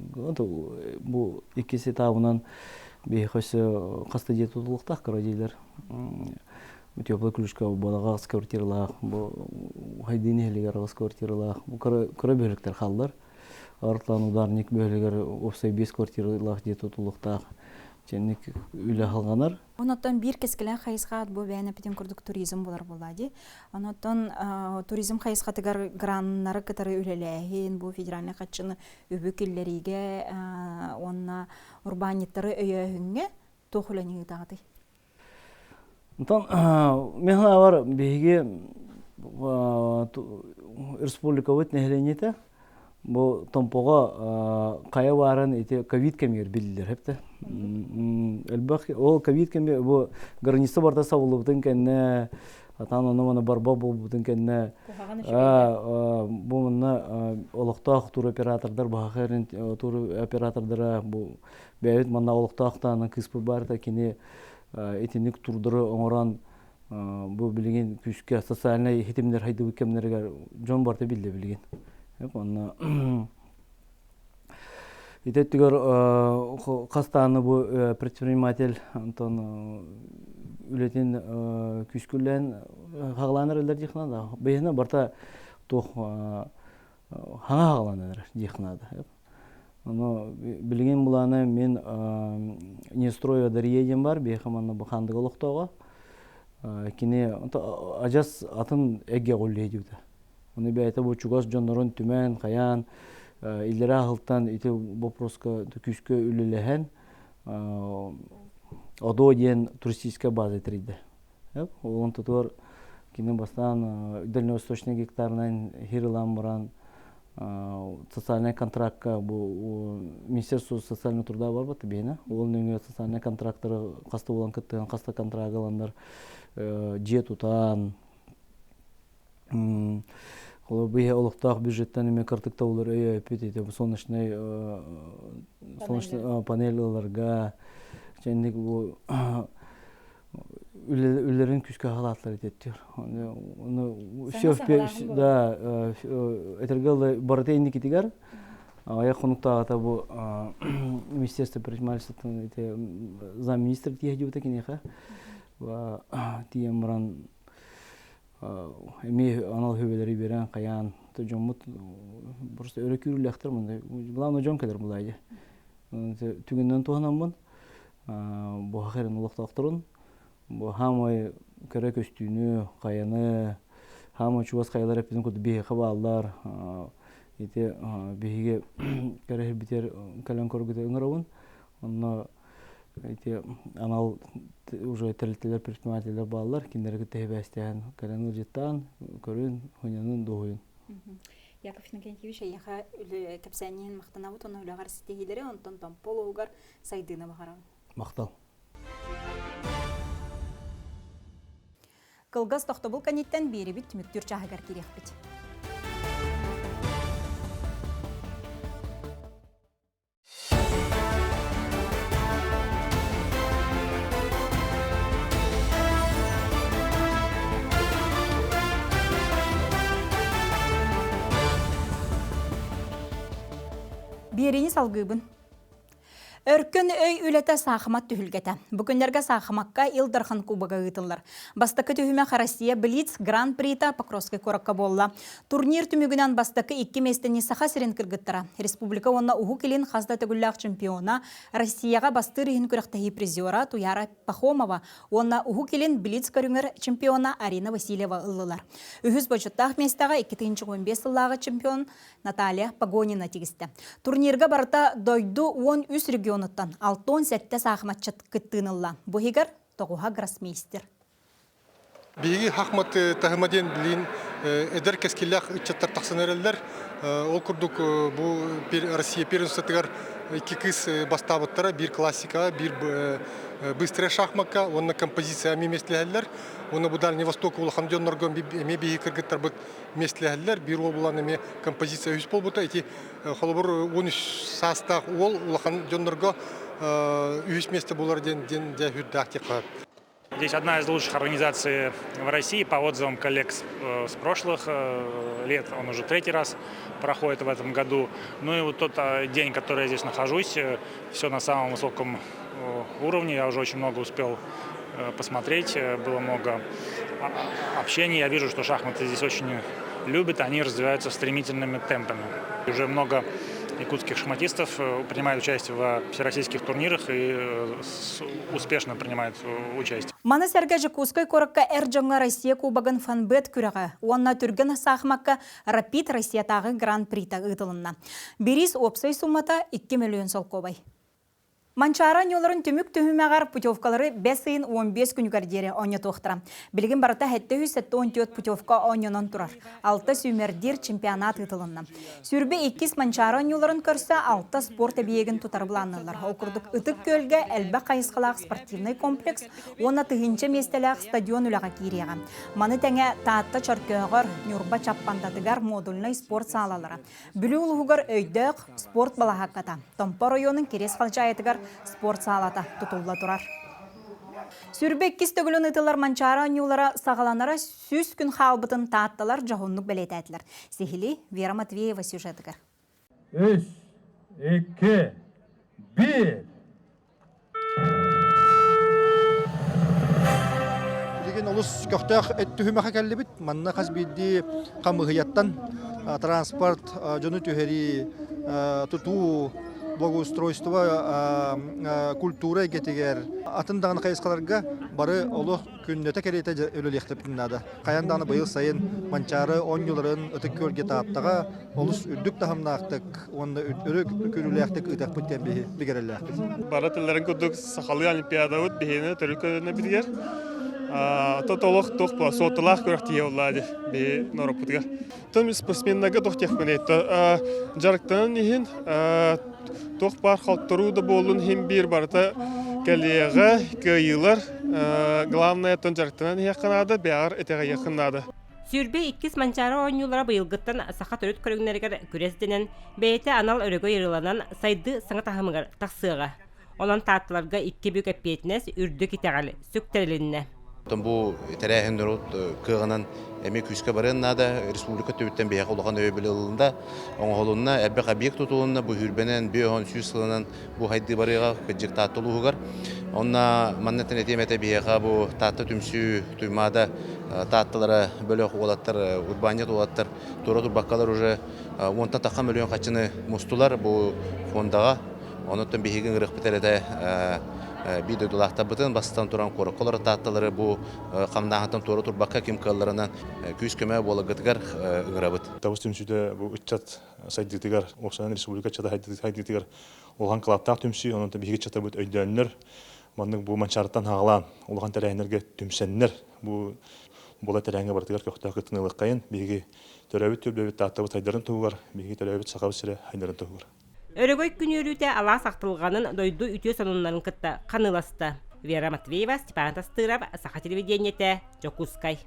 бу иккис этабынан биһиэхэ өссө хаста дьиэ тутулуохтаах кыра дьиэлэр. Теплый ключка буолаҕа аҕыс квартиралаах, бу Хайдыы нэһилиэгэр аҕыс квартиралаах, бу кыра кыра бөһүөлэктэр хааллар. Арытлаан ударник бөһүөлэгэр уопсай биэс квартиралаах дьиэ тутулуохтаах. Чэнник үлэ халҕанар. Онотон биир кэскилээх хайысха бу бэйэн эпитин курдук туризм булар буолла дии. Онотон туризм хайысхатыгар граннары кытары үлэлээһин, бу федеральнай хаччыны үбү киллэриигэ уонна урбаанньыттары өйөөһүҥҥэ туох үлэни ыытаҕытый? Онтон мин санаабар биһиги республикабыт нэһилиэнньэтэ бу Томпоҕо хайа баарын ити ковид кэмигэр биллэр эптэ. Элбэх ол ковид кэмигэр бу граница барыта сабыллыбытын кэннэ атаан ону маны барба буолбутун кэннэ бу манна олохтоох туроператордар баһахарын туроператордара бу бэйэбит манна олохтоох таанан кыыспыт баарта кини итинник турдары оҥорон бу билигин күүскэ социальнай хитимнэр хайдыбыт кэмнэригэр дьон барыта биллэ билигин. Онно ити өттүгэр хастааны бу предприниматель онтон үлэтин күүскүлээн хаҕалаан эрэллэр диэх наада. Бэйэһинэ барыта туох хаҥа хаҕалаан эрэр диэх наада. Ону билигин былаана мин Нестрой Дария диэн бар, биһиэхэ манна бу Хаандыга олохтооҕо. Кини адьас атын эгге үллэһэ диэбитэ. Ону бэйэтэ бу чугас дьоннорун түмэн, хайаан, иллэрээ аһылтан ити вопроска күүскэ үлэлэһэн ОДО диэн туристическая база тэрийдэ. Ол тутуар кини бастаан дальневосточный гектарынан хир ылан баран социальный контрактка бу Министерство социального труда барбат биһиэнэ. Ол нөҥүө социальный контрактары хаста булан кыттыган хаста контракт ыланнар дьиэ тутан Холобур, биһи олохтоох бюджеттан эмиэ кыртык улар өйөөппүт ити солнечный солнечный панель ыларга чэнник бу үлэлэрин күүскэ халааттар этеттир. Оны все да этэргэ барыта инникитигэр аяк хонуктааҕыта бу министерство предпринимательствотын ити замминистр тиэһэ диэбитэ киниэхэ тиийэн баран эмиэ анал хүбэлэри биэрэн хайаан дьоммут просто өрө күүрүүлээхтэр мында главное дьон кэлэр булаайы түгүннэн туһанаммын бу хахерин олохтоохторун бу хаамай көрө көстүүнү хайаны хаамай чугас хайалар эппитин курдук биһиэхэ бааллар ити биһиги кэрэһирбитигэр кэлэн көргүтэ ыҥырабын онно Ити анал уже тэрилтэлэр предпринимателлэр бааллар, кинилэри кытта сибээстэһэн кэлэн ыалдьыттаан, көрүн, хуньанын, дуоһуйун. Яков Иннокентьевич, эйиэхэ кэпсээнниин махтанабыт, уонна үлэҕэр ситиһиилэри, онтон Томпо улууһугар сайдыыны баҕарабын. Махтал. Кылгас тохтобул кэнниттэн биэрибит түмүктүүр чааһыгар киириэхпит. Биэриини салгыыбын. Өркөн өй үлэтэ саахымат түһүлгэтэ. Бу күннэргэ саахымакка Ил Дархан Кубога ыытыллар. Бастакы түһүмэх Россия Блиц Гран-прита Покровскай куоракка буолла. Турнир түмүгүнэн бастакы икки миэстэни Саха сирин кыргыттара, республика уонна Уһук Илин хас да төгүллээх чемпиона, Россияҕа бастыыр иһин күрэхтэһии призера Туяра Пахомова уонна Уһук Илин Блиц көрүҥэр чемпиона Арина Васильева ыллылар. Үһүс бочуттаах миэстэҕэ 2015 сыллааҕы чемпион Наталья Погонина тигистэ. Турнирга барыта дойду 13 регионуттан 67 саахыматчыт кыттыыны ылла. Бу иһигэр тоҕуһа гроссмейстер. Биһиги хахмат таһыма диэн билигин эдэр кэскиллээх ыччаттар тахсан эрэллэр. Ол курдук бу Россия первенствотыгар икки кыыс бастаабыттара, биир классикаҕа, биир быстрая шахмакка уонна композиция эмиэ миэстэлэһэллэр. Уонна бу Дальний Восток улахан дьоннорго эмиэ биһиги кыргыттарбыт миэстэлэһэллэр. Биир уол булан эмиэ композиция үһүс буолбута. Ити холобур 13 саастаах уол улахан дьоннорго үһүс миэстэ буолар диэн диэн дьэ үрдээх диэххэ. Здесь одна из лучших организаций в России по отзывам коллег с прошлых лет. Он уже третий раз проходит в этом году. Ну и вот тот день, который я здесь нахожусь, все на самом высоком уровне. Я уже очень много успел посмотреть, было много общения. Я вижу, что шахматы здесь очень любят, они развиваются стремительными темпами. Уже много якутских шахматистов принимает участие во всероссийских турнирах и успешно принимает участие. Маны сэргэ Дьокуускай куоракка эр дьоҥҥо Россия Кубогын фанбет күрэҕэ уонна түргэн саахымакка Рапид Россиятааҕы Гран-прита ыытылынна. Бириис уопсай суммата 2 мөлүйүөн солкуобай. Манчаары оонньууларын түмүк түһүмэҕэр путевкалары бэс ыйын 15 күнүгэр диэри оонньотуохтара. Билигин барыта 774 путевка оонньонон турар. Алта сүүмэрдиир чемпионат ыытылынна. Сүүрбэ иккис Манчаары оонньууларын көрсө алта спорт эбийиэгин тутар былаанныыллар. Ол курдук Ытык Күөлгэ элбэх хайысхалаах спортивнай комплекс уонна тыһыынча миэстэлээх стадион үлэҕэ киириэҕэ. Маны тэҥэ Таатта Чөркөөҕөр, Ньурба Чаппандатыгар модульнай спорт саалалара, Бүлүү улууһугар өйдөөх спорт балаһаакката, Томпо оройуонун Кириэс Халдьаайытыгар спорт саалата тутулла турар. Сүүрбэ иккис төгүлүн ыытыллар Манчаары оонньуулара саҕаланара 100 күн хаалбытын таатталар дьоһуннук бэлиэтээтилэр. Сиһилии Вера Матвеева сюжетыгар. Үс, икки, биир. Билигин олус көхтөөх түһүмэхэ кэллибит. Манна хас биирдии хамыыһыйаттан транспорт, дьону түһэрии, тутуу, благоустройство, культура эйгэтигэр атын даҕаны хайысхаларга бары олох күннэтэ кэриэтэ үлэлиэхтэппин наада. Хайаан даҕаны быйыл сайын Манчаары оонньууларын Ытык Күөлгэ Тааттаҕа олус үрдүк таһымнаахтык уонна өрө көрүүлээхтик ыытыахпыт диэн биһи бигэрэллээхпит. Бары тылларын курдук сахалыы олимпиадабыт биһиэнэ төрүт көлүөнэбитигэр тот олох туох була суотталаах күрэхтиһии буолла дии биһи норуоппутугар. Тон спортсменнарга туох диэхпиний дьарыктанан иһин туох баар хотторуу да буоллун иһин биир барыта кэлиэҕэ кыайыылар главное тон дьарыктанан иһиэххэ наада бэйэҕэр итэҕэйиэххин наада. 22 Манчаары оонньуулара быйылгыттан саха төрүт көрүҥнэригэр күрэс дэнэн, бэйэтэ анал өрөгөй ырыаланан сайдыы саҥа таһымыгар тахсыаҕа. Онон таатталарга икки бүк эппиэтинэс, үрдүк итэҕэл сүктэрилиннэ. Оттон бу тэрээһин норуот кыаҕынан эмиэ күүскэ барыан наада. Республика өттүбүттэн биһиэхэ улахан өйөбүл ылылында, оҥоһулунна, элбэх объект тутулунна, бу сүүрбэнэн, биэс сүүс сылынан бу хайдыы барыаҕа кырдьык Таатта улууһугар. Онно манна этиэм этэ биһиэхэ бу Таатта түмсүү Туймаада Таатталара бөлөх уолаттар, урбаанньыт уолаттар туора турбаккалар уже уонтан тахха мөлүйүөн харчыны мустулар бу фондаҕа. Онуттан биһиги ыҥырыахпыт эрэ биир дойдулаахтарбытын бастатан туран куоракка олорор таатталары бу хамнааһынтан туора турбакка ким кыалларынан күүс-көмө буоларгытыгар ыҥырабыт. Табыс түмсүүтэ бу ыччат сайдыытыгар, уопсайынан республика ыччата сайдыытыгар улахан кылааттаах түмсүү, онон биһиги ыччатабыт өйдөөннөр, маннык бу Манчаарыттан хаалаан улахан тэрээһиннэргэ түмсэннэр, бу була тэрээһиҥҥэ барытыгар көхтөөх кыттыыны ылыаххайын, биһиги төрөөбүт түөлбэбит Тааттабыт сайдарын туһугар, биһиги төрөөбүт Сахабыт сирэ сайдарын туһугар. Өрөгөй күн үөрүүтэ алаас ахтылҕанын дойду үтүө сонуннарын кытта ханыыласта. Вера Матвеева, Степан Тастыров, Саха телевидениетэ, Дьокуускай.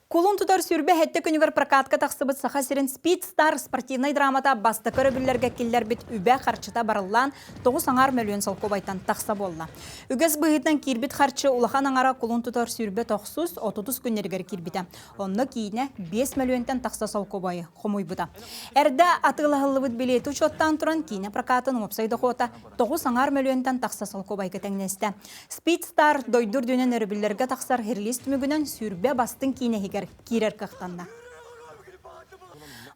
Кулун тутар сүүрбэ сэттэ күнүгэр прокатка тахсыбыт Саха сирин Speed Star спортивнай драмата бастакы өрөбүллэргэ киллэрбит үбэ-харчыта барыллаан 9,5 мөлүйүөн солкуобайтан тахса буолла. Үгэс быһыытынан киирбит харчы улахан аҥара кулун тутар сүүрбэ тохсус 30 күннэригэр киирбитэ. Онно киинэ 5 мөлүйүөнтэн тахса солкуобайы хомуйбута. Эрдэ атыылаһыллыбыт билиэти учуоттаан туран киинэ прокатын уопсай дохуота 9,5 мөлүйүөнтэн тахса солкуобайга тэҥнэстэ. Speed Star дойду үрдүнэн өрөбүллэргэ тахсар релиз түмүгүнэн сүүрбэ бастыҥ киинэ иһигэр киирэр кыахтанна.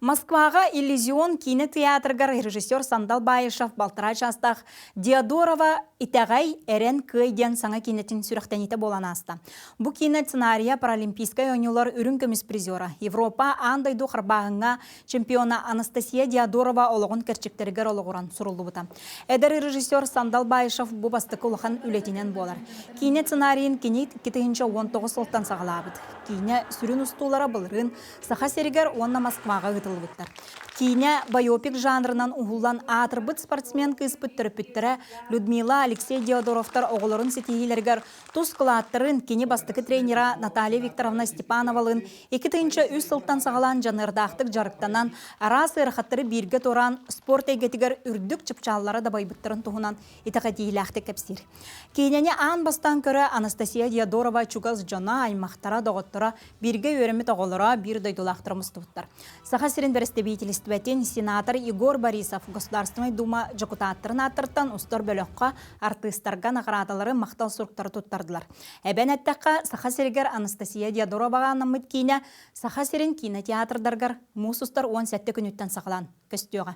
Москваҕа Иллюзион киинэ театрыгар режиссер Сандал Баишев балтараа чаастаах Диодорова «Итэҕэй, эрэн, кыай» диэн саҥа киинэтин сүрэхтэниитэ буолан ааста. Бу киинэ сценарийа Паралимпийскай оонньуулар үрүҥ көмүс призера, Европа аан дойду харбааһыҥҥа чемпиона Анастасия Диодорова олоҕун кэрчиктэригэр олоҕуран суруллубута. Эдэр режиссер Сандал Баишев бу бастакы улахан үлэтинэн буолар. Киинэ сценарийын кини 2019 сылтан саҕалаабыт. Киинэ сүрүн устуулара былырыын Саха сиригэр уонна Москваҕа ыытыллыбыттар. Киинэ байопик жанрынан уһуллан аатырбыт спортсмен кыыспыт төрөппүттэрэ Людмила, Алексей Диодоровтар оҕолорун ситиһиилэригэр тус кылааттарын кини бастакы тренера Наталья Викторовна Степановалыын 2003 сылтан саҕалаан дьаныардаахтык дьарыктанан, араас ыарахаттары бииргэ туораан спорт эйгэтигэр үрдүк чыпчааллара дабайбыттарын туһунан итэҕэтиилээхтик кэпсиир. Киинэни аан бастаан көрө Анастасия Диодорова чугас дьоно, аймахтара, доҕотторо, бииргэ үөрэммит оҕолоро, биир дойдулаахтара мустубуттар. Саха сирин бэрэстэбиитэлистибэтин министиэристибэтин, сенатор Егор Борисов, Государственнай Дума дьокутааттарын ааттарыттан устар бөлөххө артыыстарга наҕараадалары махтал суруктары туттардылар. Эбэн эттэххэ, Саха сиригэр Анастасия Диодороваҕа анаммыт киинэ Саха сирин кинотеатрдарыгар муус устар 17 күнүттэн саҕалаан көстүөҕэ.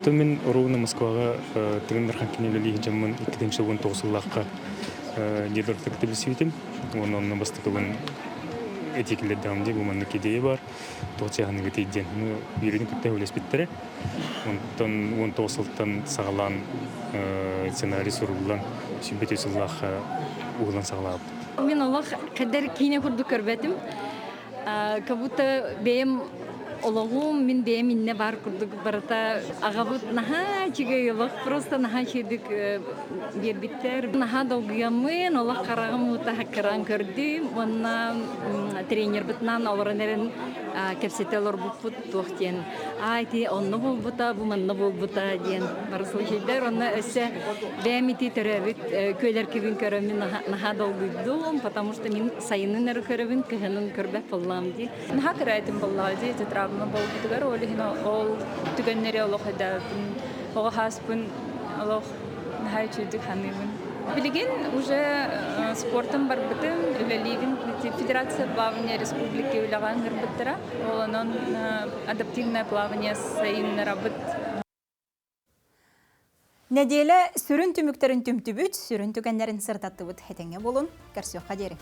Мин ровно Москваҕа Тыгын Дархан кинигэ үлэлии сылдьаммын 2019 сыллаахха Диодоровты кытта билсибитим. Уонна онно бастакыбын этии киллэрдэҕим дии, бу маннык идея баар, туох чааһыныгытый диэн. Ну, үөрүүнү кытта үлэспиттэрэ. Онтон 19 сылтан саҕалаан сценарий суруллан, 23 сыллаахха уһулан саҕалаабыт. Мин олох кадер киинэ курдук көрбөтүм. Как будто бэйэм олоҕум мин бэйэм иннэ баар курдук барыта аҕабыт наһаа үчүгэй олох просто наһаа үчүгэйдик биэрбиттэр наһаа долгуйаммын олох хараҕым уута хаккыраан көрдүм уонна тренербытынан олорон эрэн кэпсэтэ олорбуппут туох диэн аа ити онно буолбута бу манна буолбута диэн бары случайдар онно өссө бэйэм ити төрөөбүт күөлэркибин көрөммүн наһаа долгуйдум потому что мин сайынын эрэ көрөбүн кыһынын көрбөт буоллаҕым дии Наһаа кыра этим буоллаҕа дии ити травма буолбутугар ол иһин ол түгэннэри олох өйдөөбүн оҕо сааспын олох наһаа үчүгэйдик саныыбын. Билигин уже спортом барбытым, үлэлиибин Федерация плавания республики үлэҕэ ыҥырбыттара. Ол онон адаптивное плавание сайыннарабыт. Нэдиэлэ сүрүн түмүктэрин түмтүбүт, сүрүн түгэннэрин сырдаттыбыт. Этэҥҥэ буолун, көрсүөххэ диэри.